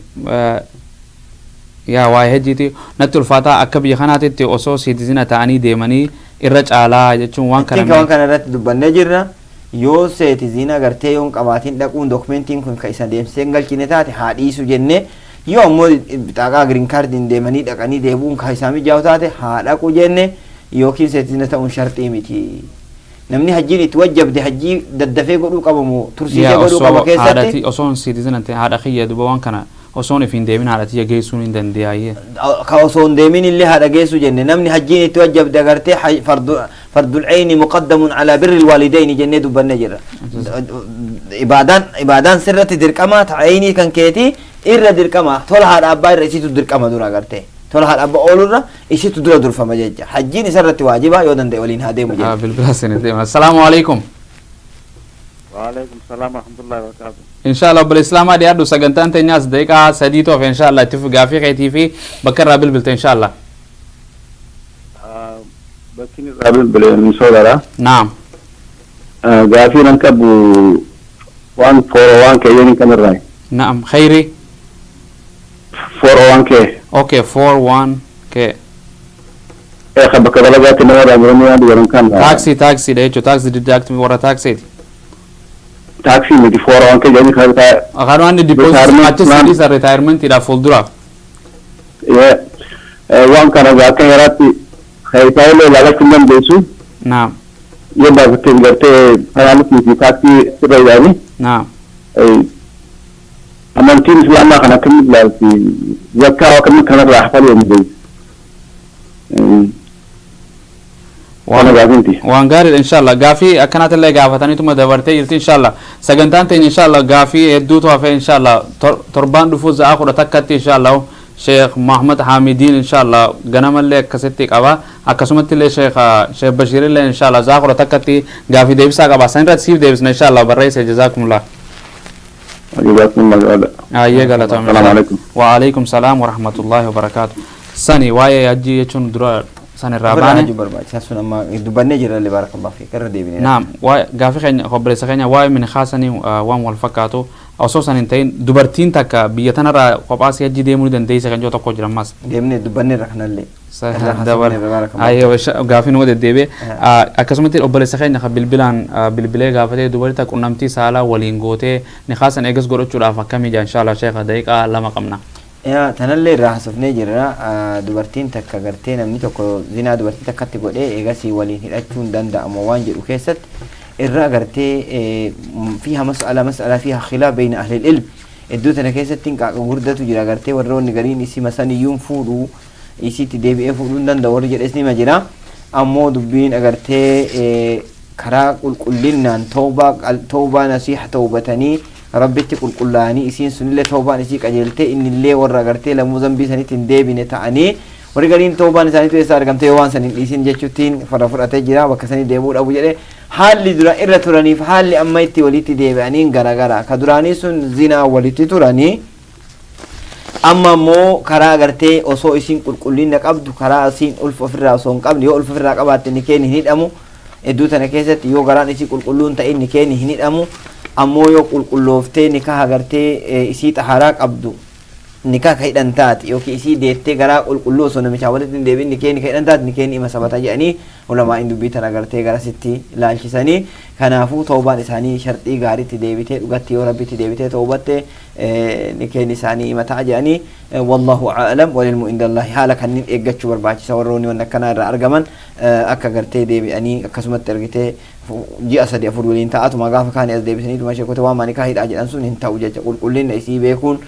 yaa waa'ee hajjiiti natti ulfaataa, akka biyya kanaatitti osoo citizen ta'anii deemanii irra caalaa jechuun waan kana. Waan kana irratti dubbannee jirra. Yoo citizen agartee yoo hin qabaatin dhaquun dokumentiin kun ka isa deemsisee hin galchine taate, haa dhiisu jennee, yoo ammoo bixaaqaa green cardiin deemanii dhaqanii deebi'uun ka isaa mijaa'u taate, haa dhaqu jenne. Yookiin citizen ta'uun sharxii miti. Namni hajjiin itti wajjabde hajjii daddafee godhuu qabamu tursiisee godhuu qaba keessatti. Osoon citizen ta'e, haadha kiyya duba waan kana osoon if hin deemin haadha tiyya geessuun hin danda'ayyee. Ka osoo hin deemin illee haadha geessu jenne. Namni hajjiin itti wajjabde agartee fardul cayni muqaddamun alaa birri lwaalidayni jennee dubbannee jirra. Ibaadaan sirratti dirqamaa ta'aynii kan keetii. Irra dirqama tola haadha abbaa irra isiitu dirqama dura agartee. Tola haadha abbaa oolurra isiitu dura durfama jecha. Hajjiin isarratti waajiba yoo danda'e waliin haa deemu jecha. Bilbila seenee deema. Assalaamu alaikum. Waalaikum salaam warahmatullahi wabarakatuh. Inshallah obboleessa Islaamaa dhiyaadhu sagantaan teenyaas daqiiqaa 3 hafe inshallah itti fufi gaafii keetii fi bakka irraa bilbilte inshallah. Bakki irraa bilbile Minnesotaadha. Naam. Gaafii nan qabu waan 401k jedhanii kanarraa. Naam khayri. 401k. Okay, 401k. Kan bakka dalagaatti nama irraa muranii waan jedhan kan. Taaksii dha jechuudha. Taaksii deduct warra taaksiiti. Taaksii miti 401k jedhanii kan taa'e. Kan waan deposit achi siidhisa retirementiidhaaf fuulduraaf. Waan kana akka heeraatti keessaa illee ilaalachuu hin dandeessu. Naam. Yoo baafatteen gartee penalty fi taaksii sirra ilaali. Naam. Amantiin Islaamaa kan akkamitti ilaalti? Zakkaa akkamitti kanarraa hafaluu dandeessu? Waan gaariidha inshallah. Gaafii akkanaatillee gaafataniituma dabartee jirti inshallah. Sagantaan teenya inshallah gaafii hedduutu hafe inshallah. Torbaan dhufuu za'a 11tti inshallah Sheekh Muhammad Hamidiin inshallah ganamallee akkasitti qaba. Akkasumatti illee Sheekh Bashiirillee inshallah za'a 11tti gaafii deebisaa qaba. San irratti siif deebisna inshallah barreesse jazaakumullah. Jazakumullah. Ayyee galatoomii. Salaamu alaikum. Wa alaikum salaam wa rahmatullahi wa barakaatu. Sani waa'ee hajjii jechuun dura san irraa baane. Hajjii barbaachisaa sun amma dubbannee jirra illee barakallahu fiik irra deebinee. Naam, waa'ee gaafii keenya obboleessa keenya waa'ee minikaasanii waan wal fakkaatu osoo san hin ta'in dubartiin takka biyya tanarraa kophaa si hajjii deemuu ni dandeessa kan jiru tokko jira ammas. Deemnee dubbannee irra kanallee. Gaafii numa deddeebi'e. Akkasumatti obboleessa keenya kan bilbilaan bilbilee gaafatee dubartii takka qunnamtii saalaa waliin gootee nikaasan eegas godhachuudhaaf akkamii jaa inshallah sheekha daqiiqaa 2 qabna. Yaa tanallee irraa haasofnee jirra. Dubartiin takka gartee namni tokko zinaa dubartii takkatti godhee eegasii waliin hidhachuu hin danda'amu waan jedhu keessatti irra gartee fiiha mas'ala mas'ala fiiha khilaaf beeyna ahlil ilm. Iddoo tana keessatti qaaqa gurdatu jira gartee warroonni gariin isii masan iyyuun fuudhu isiitti deebi'ee fuudhuu hin danda'u warri jedhes nima jira. Ammoo dubbiin agartee karaa qulqullinnaan tawbaa nasiiha tawbatanii Rabbitti qulqullaa'anii isiin sunillee tawbaan isii qajeeltee innillee warra agartee lamuu zambii sanitti hin deebine ta'anii warri gariin tawbaan isaaniitu eessa argamte yoo waan san hin dhiisin jechuttiin farra fudhatee jira bakka sanii deebi'uu dhabu jedhe haalli dura irra turaniif haalli amma itti walitti deebi'aniin garagara ka duraanii sun zinaa walitti turanii amma immoo karaa agartee osoo isiin qulqullina qabdu karaa isiin ulfa ofirraa osoo hin qabne yoo ulfa ofirraa qabaatte ni keeni hin hidhamu iddoo tana keessatti yoo garaan isii qulqulluu hin ta'in ni keeni hin hidhamu ammoo yoo qulqullooftee nikaha agartee isii xaharaa qabdu nikaa ka hidhan taate yookiin isii deettee garaa qulqulluu osoo namichaa walitti hin deebiin nikee nika hidhan taate nikeen ima sabata jedhanii ulamaa'in dubbii tana agartee garasitti laalchisanii kanaafuu tawbaan isaanii sharxii gaariitti deebitee dhugatti yoo rabbitti deebitee tawbatte nikeen isaanii ima ta'a jedhanii wallahu a'lam walilmu indallahi haala kanniin eeggachuu barbaachisa warroonni wanni akkanaa irraa argaman akka gartee deebi'anii akkasumatti argitee ji'a 3 4 waliin taa'atuma gaafa kaanii as deebisaniituma sheekota waan manikaa hidhaa jedhan sun hin ta'u jecha qulqullina isii beekuun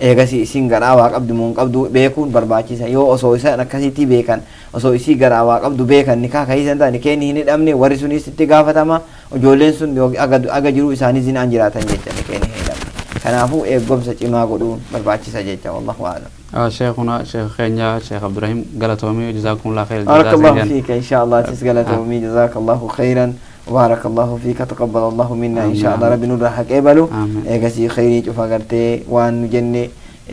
eegasii isiin garaa waa qabdu moo hin qabdu beekuun barbaachisa yoo osoo isaan akkasitti beekan osoo isii garaa waa qabdu beekan nikaa kahiisan ta'a nikeenni hin hidhamne warri sunis itti gaafatama ijoolleen sun aga jiruu isaanii zinaan jiraatan jecha nikeenni hin hidhamne kanaafuu eeggomsa cimaa godhuun barbaachisa jecha wallahu a'lam. Sheekuna sheekh keenya Sheekh Abdurrahim galatoomii jazaakumullah khayr Barakallahu fiika inshallah atis galatoomii jazakallahu khayran barakallahu fiika taqabbalallahu minna inshallah rabbi nurraa haa qeebalu eegasii khayrii cufa gartee waan nu jenne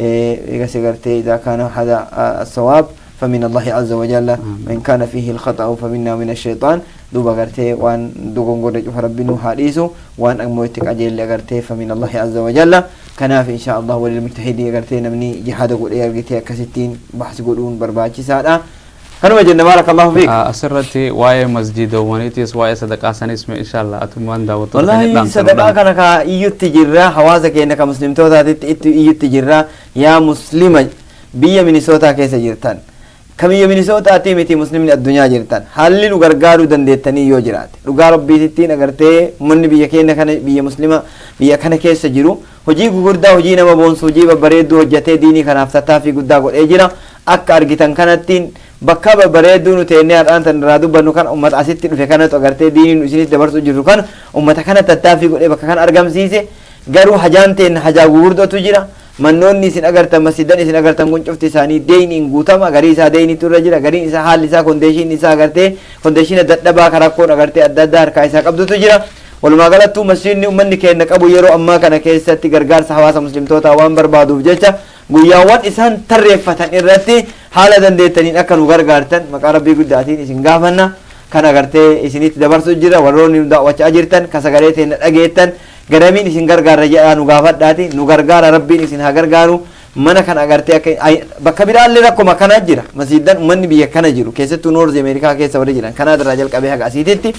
eegasii gartee idaa kaana hada sawaab فمن الله عز وجل وإن كان فيه الخطأ فمنا من الشيطان دوبا غرتي وان دوغون غوري شوف ربي نو حديثو وان أمويتك أجل غرتي فمن الله عز وجل كناف إن شاء الله وللمجتهدين غرتي نمني جهاد قول إيه غرتي كستين بحث قولون برباچي سادا كانوا جن بارك الله فيك أسرتي واي مسجد ونيتيس واي صدقة سنسمي إن شاء الله أتمان داوت والله صدقة كان كا إيوت تجرا حوازك إنك مسلم توتا إيوت تجرا يا مسلمة بيا مينيسوتا كيس جرتان كم مينيسوتا تيمتي مسلمين الدنيا جرتان حللو غرغارو دندتني يو جرات رغا ربي تتين اگرتي من بيا كين كان بيا مسلمة بيا كان كيس جيرو hojii gugurdaa hojii nama boonsu hojii babbareedduu hojjetee diinii kanaaf tattaaffii guddaa godhee jira akka argitan kanattiin bakka babbareedduu nu teennee har'aan tan irraa dubbannu kan ummata asitti dhufe kanatu agartee diinii nu isinitti dabarsuu jirru kan ummata kana tattaaffii godhee bakka kana argamsiise garuu hajaan teen hajaa gugurdatu jira Mannoonni isin agartan, masjidan isin agartan kun cufti isaanii deeyniin guutama. Garii isaa deeyniitu irra jira, gariin isaa haalli isaa, condition isaa agartee condition dadhabaa, ka rakkoon agartee adda addaa harkaa isaa qabdutu jira. Walumaa galattuu masjidni ummanni keenya qabu yeroo ammaa kana keessatti gargaarsa hawaasa muslimtootaa waan barbaaduuf jecha, guyyaawwan isaan tarreeffatan irratti haala dandeettaniin akka nu gargaartan maqaa Rabbii guddaatiin isin gaafanna. Kan agartee isinitti dabarsu jira. Warroonni nu daawwachaa jirtan, ka sagalee teenya dhageettan, garamiin isin gargaarra jedhaa nu gaafadhaati nu gargaara. Rabbiin isin haa gargaaru. Mana kana agartee akka bakka biraallee rakkoma kanaa jira. Masjiddan ummanni biyya kana jiru, keessattuu North America keessa warri jiran, Kanaadaa irraa jalqabee haga asiititti,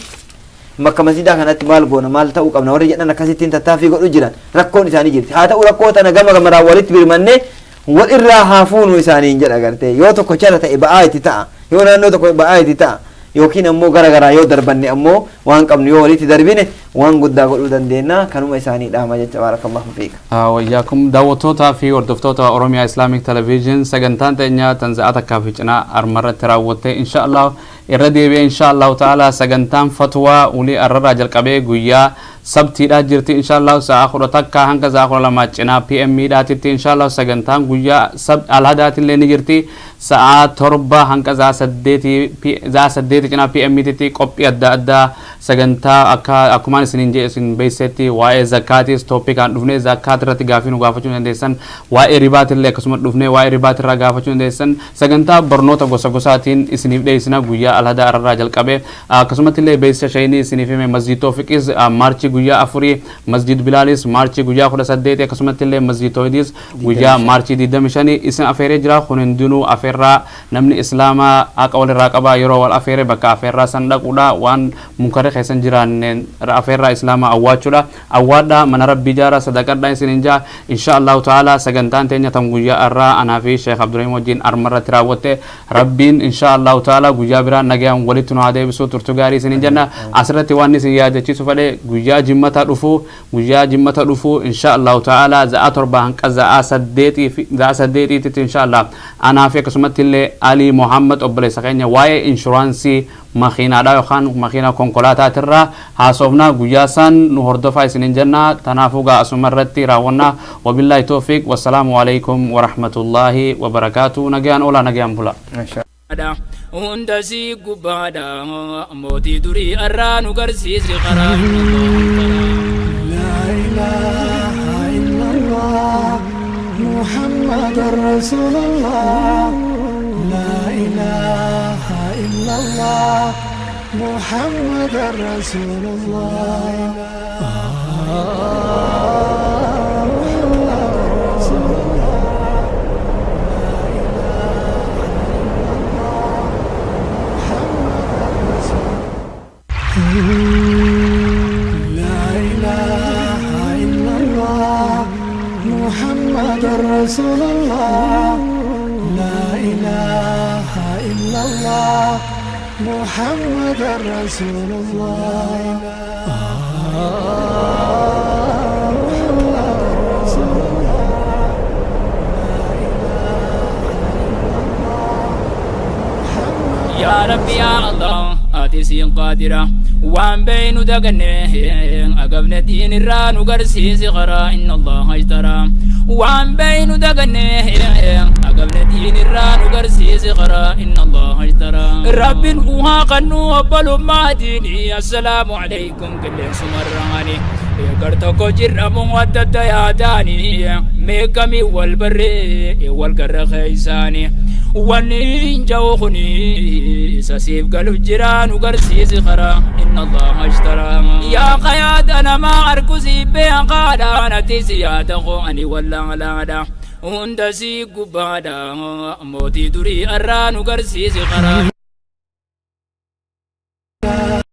bakka masjidaa kanatti maal goona, maal ta'uu qabna warri jedhan, akkasittiin tattaaffii godhu jiran. Rakkoon isaanii jirti. Haa ta'u, rakkoo tana gama gamaraan walitti birmannee wal irraa haa fuunu isaaniin jedha. Gartee yoo tokko chara ta'e ba'aa itti ta'a, yoo naannoo tokko ba'aa itti ta'a, yookiin ammoo gara garaa yoo darbanne, ammoo waan qabnu yoo walitti darbine, waan guddaa godhuu dandeenya. Kanuma isaanii dhaama jecha. Baarakallahu fiika. Wayyaakum. Daawwattootaa fi hordoftoota Oromiyaa Islamic Television, sagantaan teenya tan sa'aa takkaa fi cinaa armarratti raawwatte. Insha Allah irra deebi'ee, insha Allahu ta'ala, sagantaan fatwaa ulii arrarraa jalqabee guyyaa sabtiidha jirti. Insha Allah sa'a 11 hanga sa'a 12 cinaa PM dhaatitti. Insha Allah sagantaan guyyaa sab alhadaatillee ni jirti, sa'a 7 hanga sa'a 8 cinaa PM titti. Qophii adda addaa, sagantaa akka akkumaan isiniin jee isin beeysetti, waa'ee zakkaatis topic-aan dhufnee zakkaat irratti gaafii nu gaafachuu dandeessan. Waa'ee ribaatillee akkasuma dhufnee waa'ee ribaatirraa gaafachuu dandeessan. Sagantaa barnoota gosa gosaatiin isiniif dhiyeessina guyyaa alhadaa ararraa jalqabee. Akkasumatti illee beeksisa shayinii isiniif hime. Masjid Toofiqis March guyyaa 4, Masjid Bilaalis March guyyaa 18, akkasumatti illee Masjid Toohidis guyyaa March 25 isin afeeree jira. Kun hundinuu afeerraa. Namni islaamaa haqa walirraa qabaa. Yeroo wal afeere bakka afeerraa san dhaquudha. Waan munkarri keessan jiraanneen afeerraa islaamaa awwaachuudha. Awwaadhaa, mana Rabbii jaara, sadaqadhaa isinin jaa. Insha Allahu ta'ala sagantaan teenya tan guyyaa arraa anaa fi Sheekh Abdurrahim wajjin armarratti raawwatte. Rabbiin insha Allahu ta'ala guyyaa biraa nagayaan walitti nu haa deebisu. Turtu gaarii isinin jenna. Asirratti waan isin yaadachiisu fedhe, guyyaa jimmata dhufu insha Allahu ta'ala za'a 7 hanqa za'a 8titti, insha Allah, anaa fi akkasumatti illee Alii Muhammad obboleessa keenya waa'ee insurance makiinaadha yookaan makiina konkolaataatirraa haasofnaa. Guyyaa san nu hordofaa isinin jenna. Tanaafuu gaa asuma irratti raawwannaa. Wabillaahi toofiq. Wassalaamu alaikum warahmatullaahi wabarakaatu. Nagayaan oolaa, nagayaan bula. Hunda si gubbaadha, mootii durii arraa nu garsiisi karaa. لا إله إلا الله محمد رسول الله. لا إله إلا الله محمد رسول الله. محمد رسول الله. لا إله إلا الله محمد رسول. لا إله إلا الله محمد رسول الله. لا إله إلا الله محمد رسول الله. محمد رسول الله. لا إله إلا الله محمد. Yaa Rabbi, yaa Allah, ati siin qaadira. Waan beeynu daganne agabne, diin irraa nu garsiisi karaa. Inna Allaha ishtara. Waan beeynu daganne agabne, diin irraa nu garsiisi karaa. Inna Allaha ishtara. Rabbin uhaa kannu obbolummaa diini. Assalaamu alaykum. Qilleensumarraani gar tokko jirramu adda adda yaadaani, meeqamii wal barree wal garra keeysaani. Wanni hin ja'u kuni isa siif galu jira, nu garsiisi karaa. Inna Allaha ishtara. Yaa qayaada namaa arku si beekaadha, nati si yaada koo ani wallaalaadha. Hunda si gubbaadha, mootii durii arraa nu garsiisi karaa.